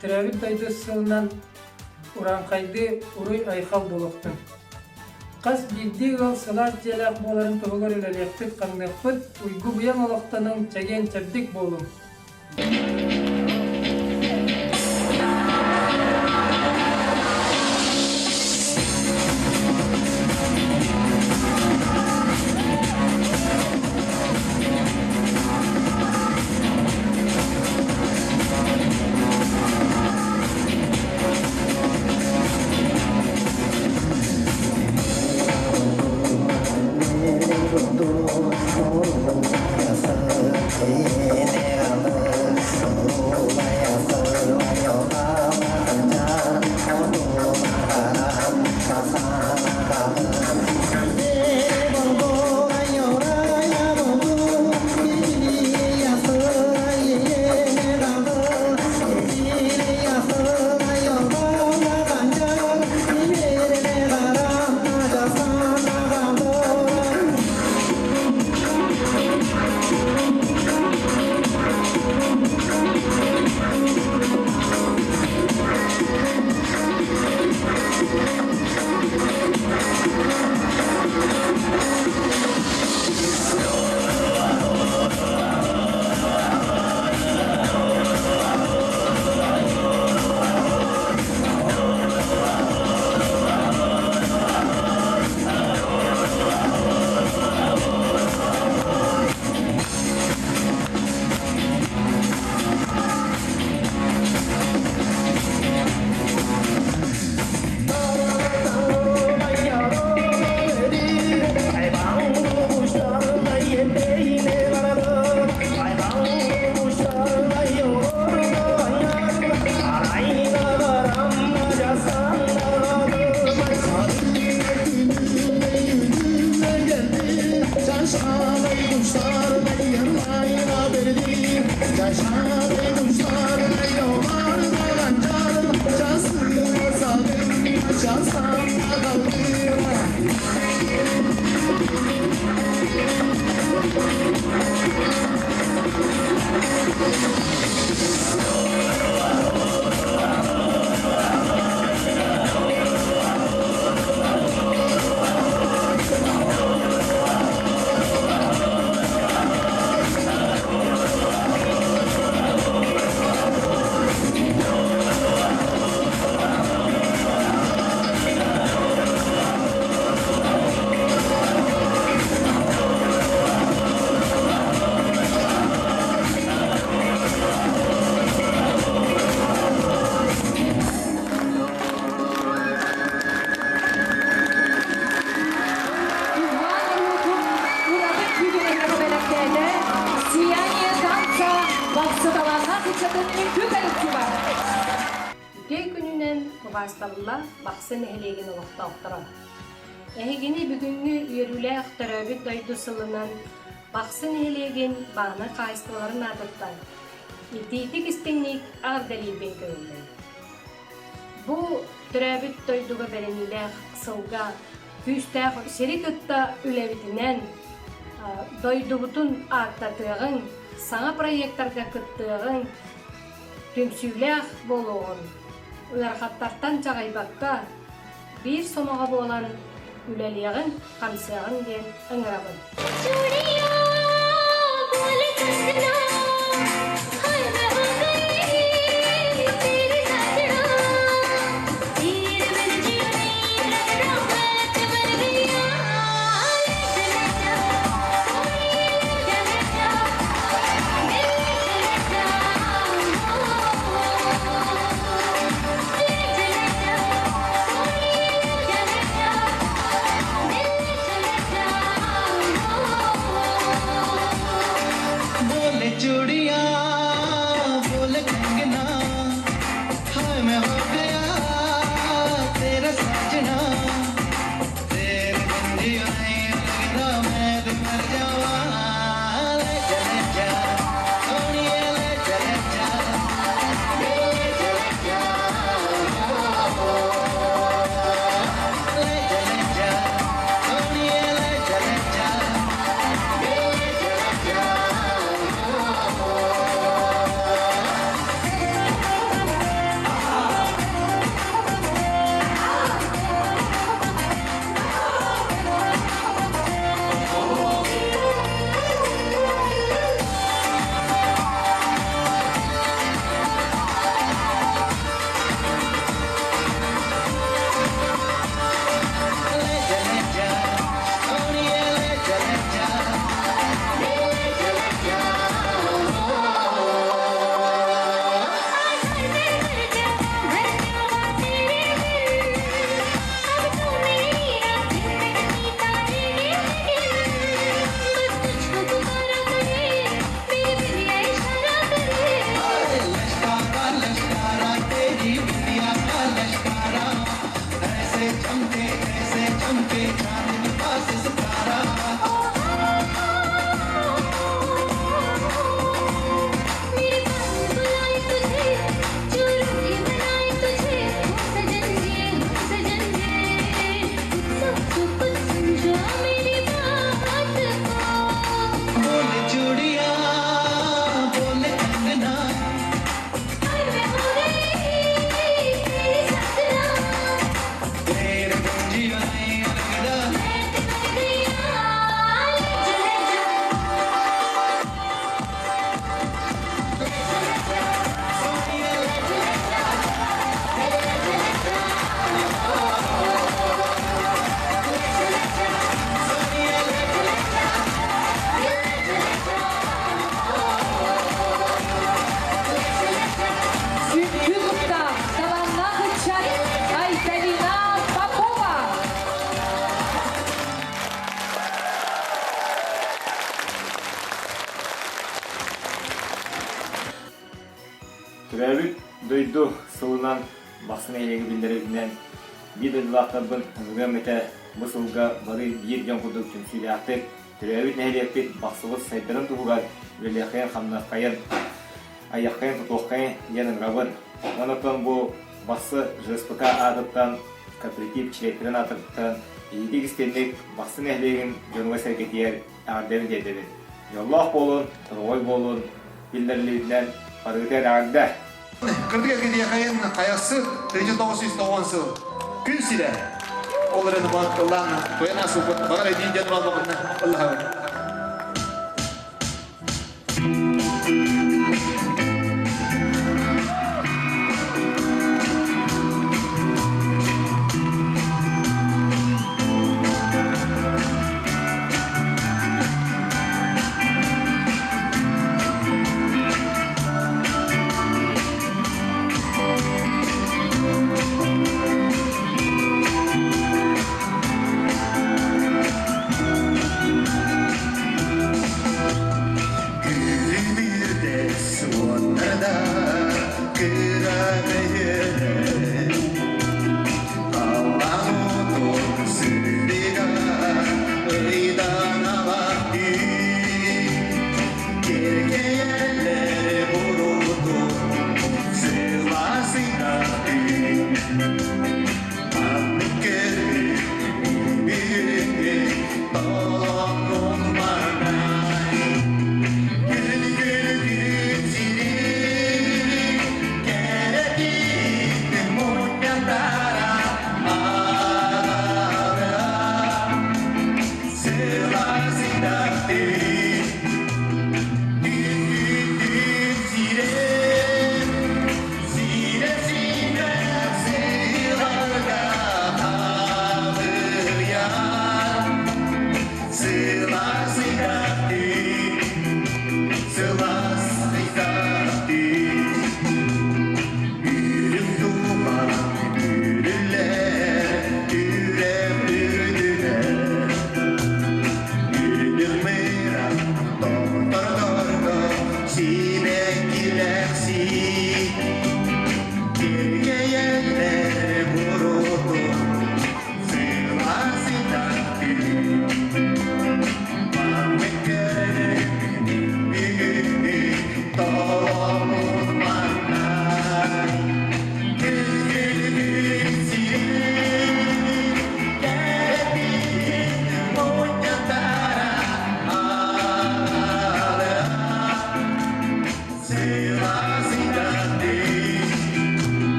төрөөбүт дойду сылынан урааҥхайдыы уруй-айхал буолуохтун. Хас биирдии ыал сылаас дьиэлээх буоларын туһугар үлэлиэхпит-хамныахпыт, уйгу-быйаҥ олохтонуҥ, чэгиэн-чэбдик буолуҥ! Убаастабыллаах Бахсы нэһилиэгин олохтоохторо! Эһигини бүгүҥҥү үөрүүлээх төрөөбүт дойду сылынан Бахсы нэһилиэгин бааһынай хаһаайыстыбаларын аатыттан итиитик-истиҥник эҕэрдэлиирбин көҥүллээн. Бу төрөөбүт дойдуга бэриниилээх сылга күүстээх сири кытта үлэбитинэн дойдубутун ааттатыаҕыҥ, саҥа проектарга кыттыаҕыҥ, түмсүүлээх буолуоҕун, ыарахаттартан чаҕыйбакка биир сомоҕо буолан үлэлиэҕиҥ, хамсыаҕыҥ диэн ыҥырабын. बोले चूड़िया बोले कंगना हाय मैं हो गया तेरा सजना तेरे बिन जियो नहीं लगदा मैं ते मर जावां ले जा ले जा सोनिए ले जा ले जा ले जा ले जा ले जा ले जा सोनिए ले जा ले जा ले जा ले जा। ले जा ले जा सोनिए ले जा ले जा ले जा ले जा। लश्कारा लश्कारा तेरी बिंदिया का लश्कारा ऐसे चमके ऐसे चमके चांद के पास सितारा। बोले चूड़िया बोले कंगना तेरे बिन जियो नहीं लगदा। Үҥкүү куттаах, талааннаах ыччат Айталина Попова. Төрөөбүт дойду сылынан Бахсы нэһилиэги биллэрэринэн биир дойдулаахтарбын ыҥырыам этэ бу сылга бары биир дьон курдук түмсүүлээхтик төрөөбүт нэһилиэкпит Бахсыбыт сайдарын туһугар үлэлиэххэйин-хамныаххайын, айыаххайын-тутуоххайын диэн ыҥырабын. Онон бу Бахсы ЖСПК аатыттан, кооператив чилиэттэрин аатыттан итиитик истиҥник Бахсы нэһилиэгин дьонугар-сэргэтигэр эҕэрдэбин тиэрдэбин. Дьоллоох буолун, доруобай буолун, биллэриллибитинэн барыгытыгар эҕэрдэ! Кырдык эргитиэхэйин хайахсыт 1990 сыл күн сирэ ол эрэн ыллаан туйан асылбыт баҕар эдиин диэн буолбакына ыллаһабын.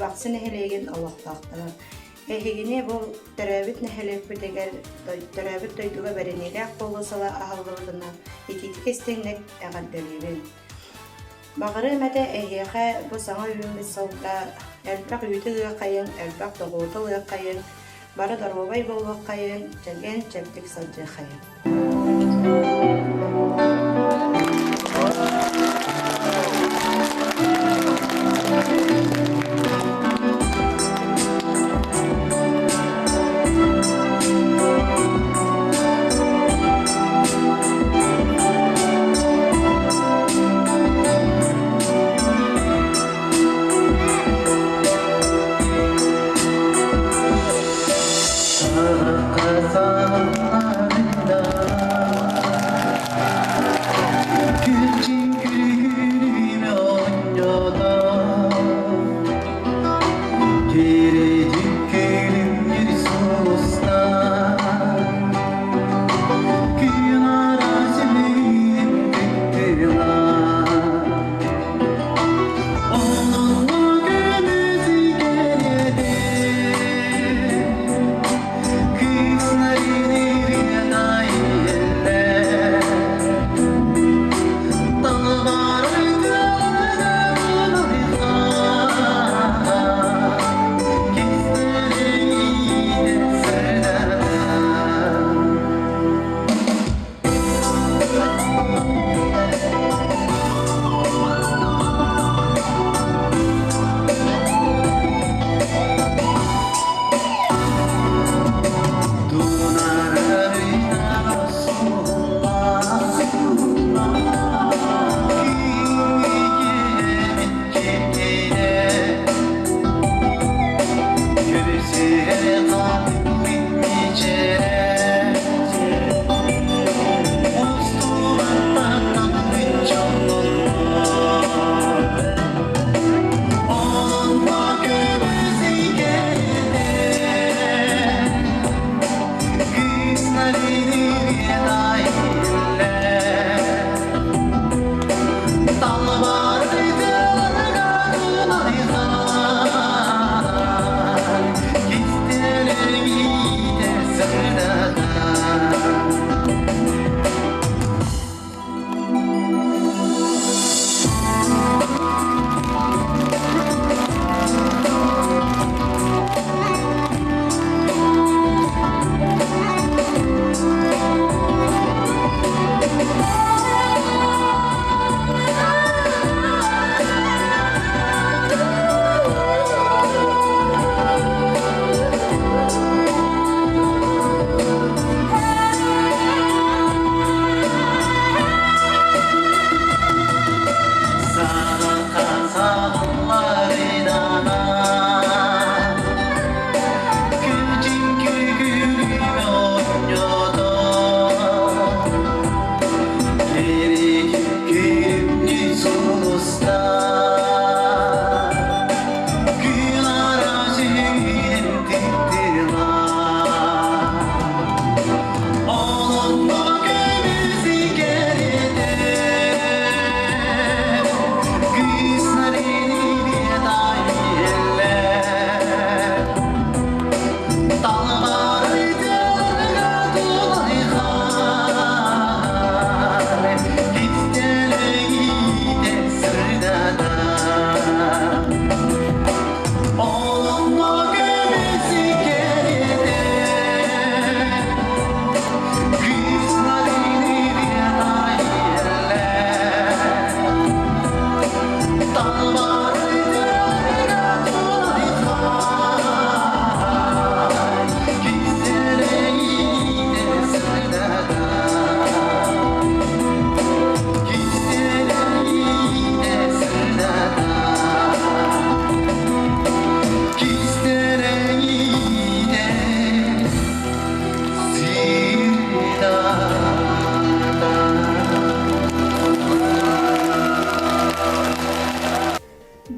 Бахсы нэһилиэгин олохтоохторо! Эһигини бу төрөөбүт нэһилиэкпитигэр төрөөбүт дойдуга бэриниилээх буолуу сыла аһыллыбытынан итиитик истиҥник эҕэрдэлиибин. Баҕарыам этэ эһиэхэ бу саҥа үүммүт сылга элбэх үүтү ыаххайыҥ, элбэх доҕуоту ылыаххайыҥ, бары доруобай буолуоххайыҥ, чэгиэн чэбдик сылдьыаххайыҥ.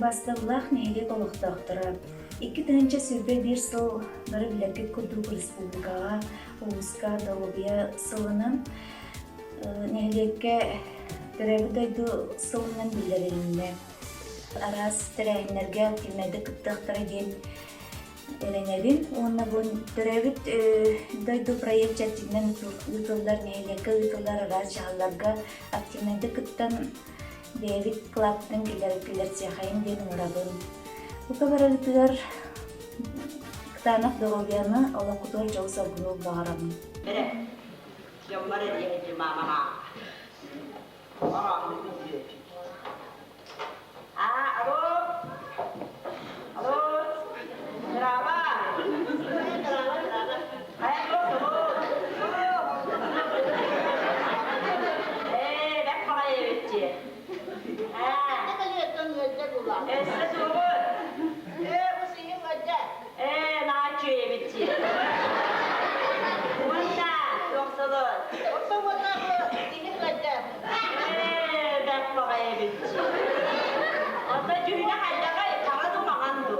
Басталлаах нэһилиэк олохтоохторо 2021 сыл бары билэргит курдук республикаҕа, улууска доруобуйа сылынан нэһилиэккэ төрөөбүт дойду сылынан биллэрилиннэ. Араас тэрээһиннэргэ активнайдык кыттыахтара диэн эрэнэбин уонна бу төрөөбүт дойду проект чэрчитинэн ыытыллар нэһилиэккэ ыытыллар араас дьаһалларга активнайдык кыттан бэйэбит кылааппытын киллэрсиэхэйин диэн ыҥырабын. Бука барыгытыгар кытаанах доруобуйаны, олоххутугар дьолу-соргуну баҕарабын. Эрэ, дьоммор эриэһити маамаҕа. А, алло? Алло? Здраво! Ээ, бэк баҕайы эбитчи. Өссө суоҕун. Ээ, нааччы эбитчи. Уонна тохсолор. Ээ, бэк баҕайы эбитчи. Онто дьүһүнэ хайдаҕай, хара ду маҥан ду?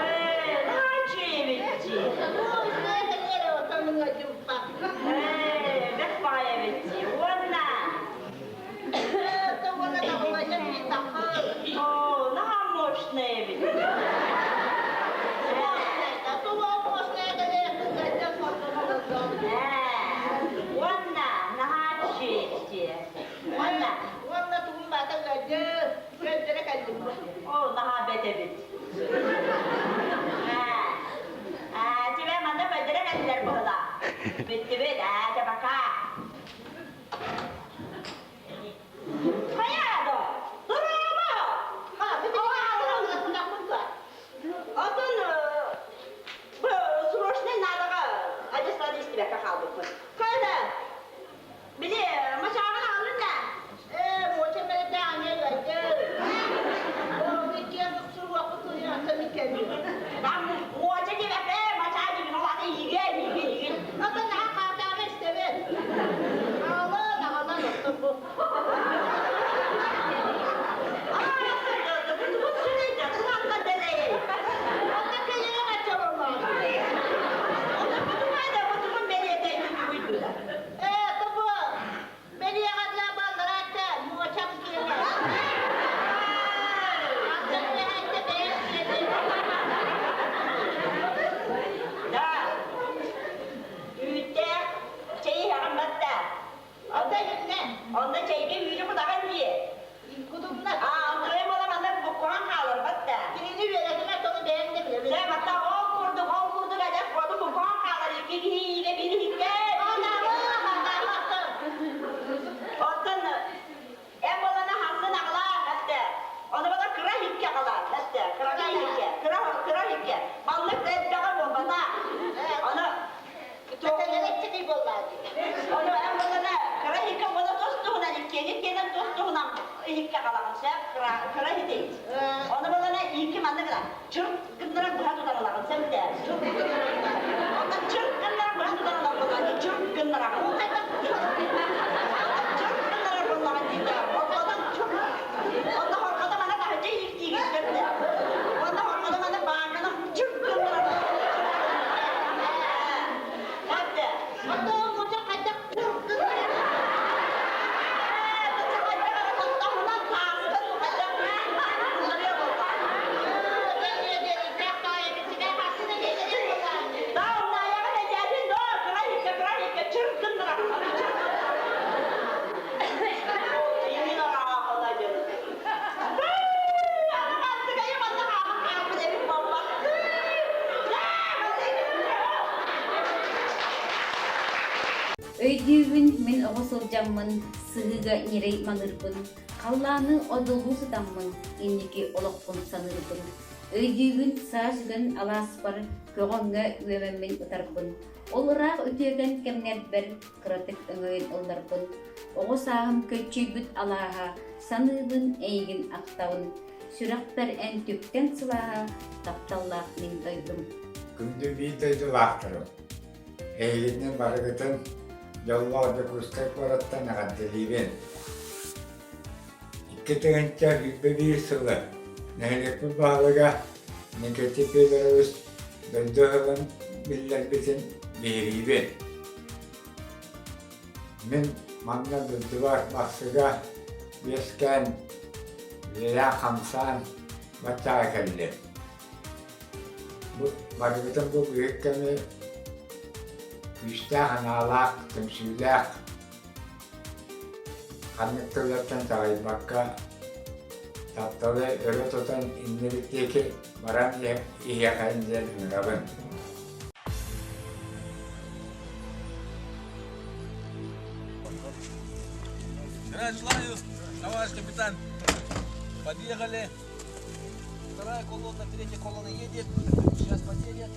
Ээ, нааччы эбитчи. Ээ, бэк баҕайы эбитчи. Уонна Оо, наһаа мощная эбит. Ээ, уонна наһаа чүөччү. Уонна Оо, наһаа бэт эбит. Ээ, ээ, тебе манна бэдэрэ кэллэр быһыла. Бүттүбүт, ээ, чэ пока. Хайа да, дорообо! Отон бу срочный надаҕа адьастан истибэккэ хаалбыппын. Хайда, били мачааҕын аҕаллын да? Ээ, муоча мэлэтэҕине Там муоча диэбэккэ, мачаа диэбин, ол ата иигэ, иигэ, иигэ. Да, үүттээх чэй иһэҕин батта. Онно онно чэйгэ үүтү кутаҕын дии. Аа, онтуой буола манна буккуһан хаалар батта. Дьэ, батта ол курдук, ол курдук эдэр буолу буккуһан хаалар икки киһи иигэ биир иһиккэ. Оттон эн буолана хассын аҕалаах эттэ. Ону буола кыра иһиккэ аҕалаах эттэ. Кыра иһиккэ, кыра кыра иһиккэ. Маннык элбэҕэ буолбата. Ону Ону эн буолана кыра иһиккэ буола тус туһунан иккиэни иккиэнэн тус туһунан иһиккэ аҕалаҕын сөп кыра кыра иһитий. Ону буолана икки маннык гына чырт гыннаран быһа тутан ылаҕын сөп чырт Онтон чырт гыннаран быһа тутан ылар буоллаҕын чырт гыннараҕын. Чырт гыннарар буоллаҕын дии Онтон онно хорҕото мана таһырдьа иһиктиигин сөп Онно хорҕото мана бааҥканан чырт гыннарар Өйдүүбүн мин оҕо сылдьаммын, сыһыыга ньирэй маныырбын, халлааны одуулуу сытаммын, инники олохпун саныырбын. Өйдүүбүн саас үгэн алааспар көҕөҥҥө үөмэммин ытарбын. Ол ыраах үтүөкэн кэмнэрбэр кыратык өҥөйөн ылларбын. Оҕо сааһым көччүйбүт алааһа, саныыбын эйигин ахтабын. Сүрэхпэр эн түптэн сылааһа, тапталлаах мин дойдум. Күндү биир дойдулаахтарым, эһигини барыгытын дьоллоох Дьокуускай куораттан эҕэрдэлиибин. 2021 сылы нэһилиэкпит баһылыга Никита Федорович дойду ыһылын биллэрбитин биһириибин. Мин. Манна дойдубар Бахсыга үөскээн, үлэлээн-хамсаан баччаҕа кэллим. Бу барыбытын бу быыһык кэми күүстээх анаалаах, түмсүүлээх ханнык тыллартан чаҕыйбакка тапталы өрө тутан иннибит диэки баран иһиэхэйин диэн ыҥырабын. Желаю, товарищ капитан, подъехали. Вторая колонна, третья колонна едет. Сейчас подъедет.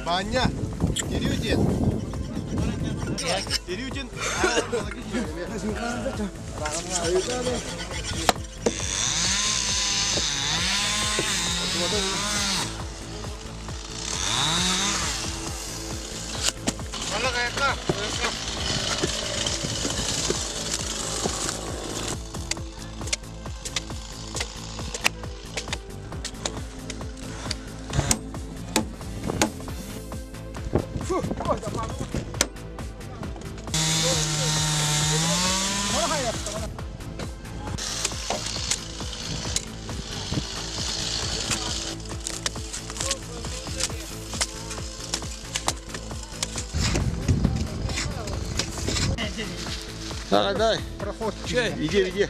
Баня, Кирютин. Кирютин. Давай, давай. Проход. Иди, иди.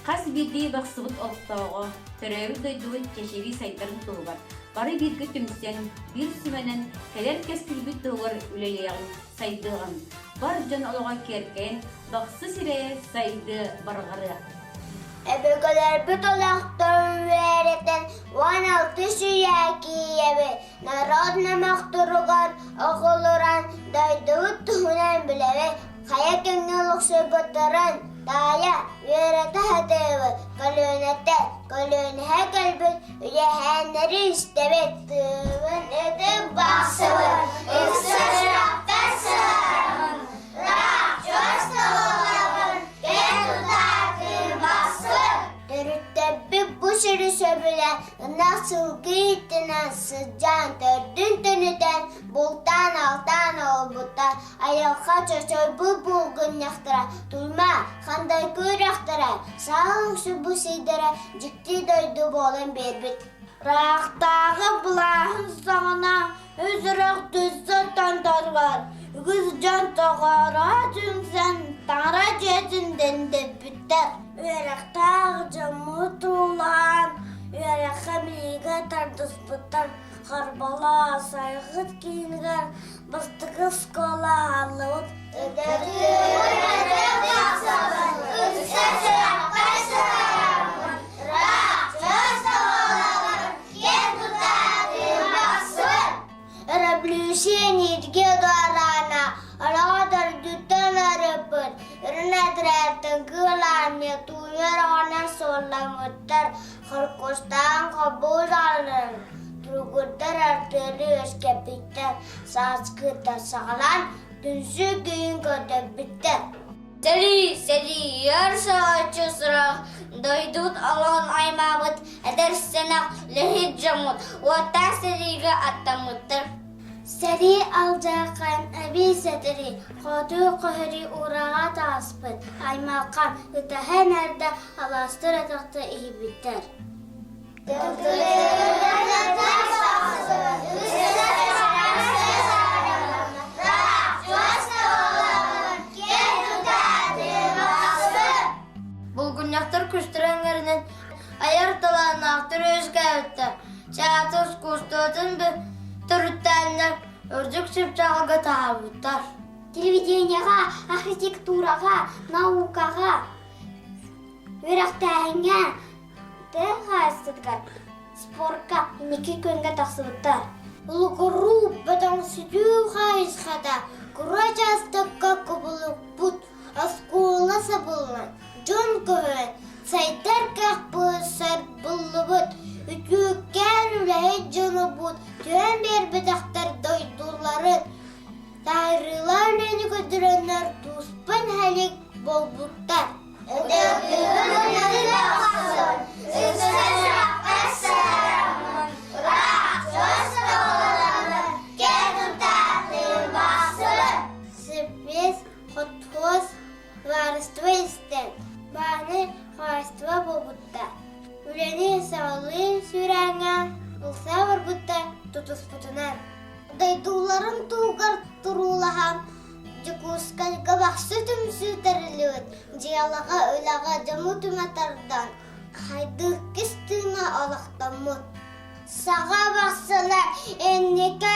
Хас биирдии бахсыбыт олохтооҕо төрөөбүт дойдубут чэчирии сайдарын туһугар бары бииргэ түмсэн, биир сүмэнэн кэлэр кэскилбит туһугар үлэлиэҕин, сайдыаҕын, бар дьон олоҕо киэркэйэн, бахсы сирэйэ сайдыа барҕарыа. Өбүгэлэрбит олохторун үөрэтэн 16 үйэ киийэбит Норуот номохторугар оҕолорун дойдубут туһунан билэбит, хайа кэмҥэ олохсуйбуттарын таайа, үөрэтэ сатыыбыт, көлүөнэттэн көлүөнэһэ кэлбит үгэһээннэри истэбит. Тыыбын ытык бахсыбын, ыкса сүрэхпэр сыһарабын, ыраах чугас тобулабын, кэн тутаатыыр бахсыбын. Төрүттэрбит бу сири сөбүлээн Ынах сылгы ииттинэн сылдьан, төрдүн төнүтэн, бултаан-алтаан олорбуттар. Айылҕа чочойбут булгунньахтара, туйма, хандайкы үрэхтэрэ, саал үксүбүт сирдэрэ дьикти дойду буолан биэрбит. Ыраахтааҕы былааһын саҕана үс үрэх түссе тонторугар үгүс дьон тоҕоороһо түмсэн таҥара дьиэтин дэндэппиттэр. Үөрэхтээх дьоммут туулаан, үөрэххэ билиигэ тардыспыттар Харбала Сайгыт киинигэр бастакы оскуола аһыллыбыт. Өрөбүлүүсүйэ дуораана олоҕо төрдүттэн арыппыт, үрүн этэрээттэн кыыл армия тууйар оҕонон суолламмыттар, холкуостаан хобуус ааларын туругурдар артыалы үөскэппиттэр, сааскыттан саҕалаан түмсүү күүһүн көрдөрбүттэр. Сэрии, сэрии, өр соһуччу сурах, дойдубут олоҕун аймаабыт эдэр сэнэх үлэһит дьоммут уоттаах сэриигэ аттаммыттар. Сэрии алдьархайын эбии сэтэрии, хоту көһөрүү ураҕа тааспыт, аймалҕан, ытаһан эрдэ алаастар атахта иһийбиттэр. Булгунньахтар күстэрэ эҥэринэн айар талааннаахтар үөскээбиттэр. Театр искусствотын төрүттээннэр үрдүк чыпчаалга таһаарбыттар. Телевидениеҕа, архитектураҕа, наукаҕа, үөрэхтээһиҥҥэ тыа хаһаайыстыбатыгар, спорка инники күөҥҥэ тахсыбыттар. Улугуруу бөдөҥсүтүү хайысхата кура учаастакка кубулуппут оскуола сабыллан, дьон көһөн, сайдар кыахпыт сарбыллыбыт, үтүөкээн үлэһит дьонубут түһэн биэрбэтэхтэр дойдуларын таһаарыылаах үлэни көрдөрөннөр туспа нэһилик буолбуттар. Сюрприз, хотуос, варство истэн, бааны хаһаайыстыба буолбуттар. Үлэни саҕалыы сүүрээҥҥэ ылса барбыттар тутуспутунан. Дойдуларын туһугар туруулаһан Дьокуускайга Бахсы түмсүү тэриллибит дьыалаҕа үлэҕэ дьону түмэ тардан, хайдыыккис тыына олохтоммут. Саха бахсылар инники.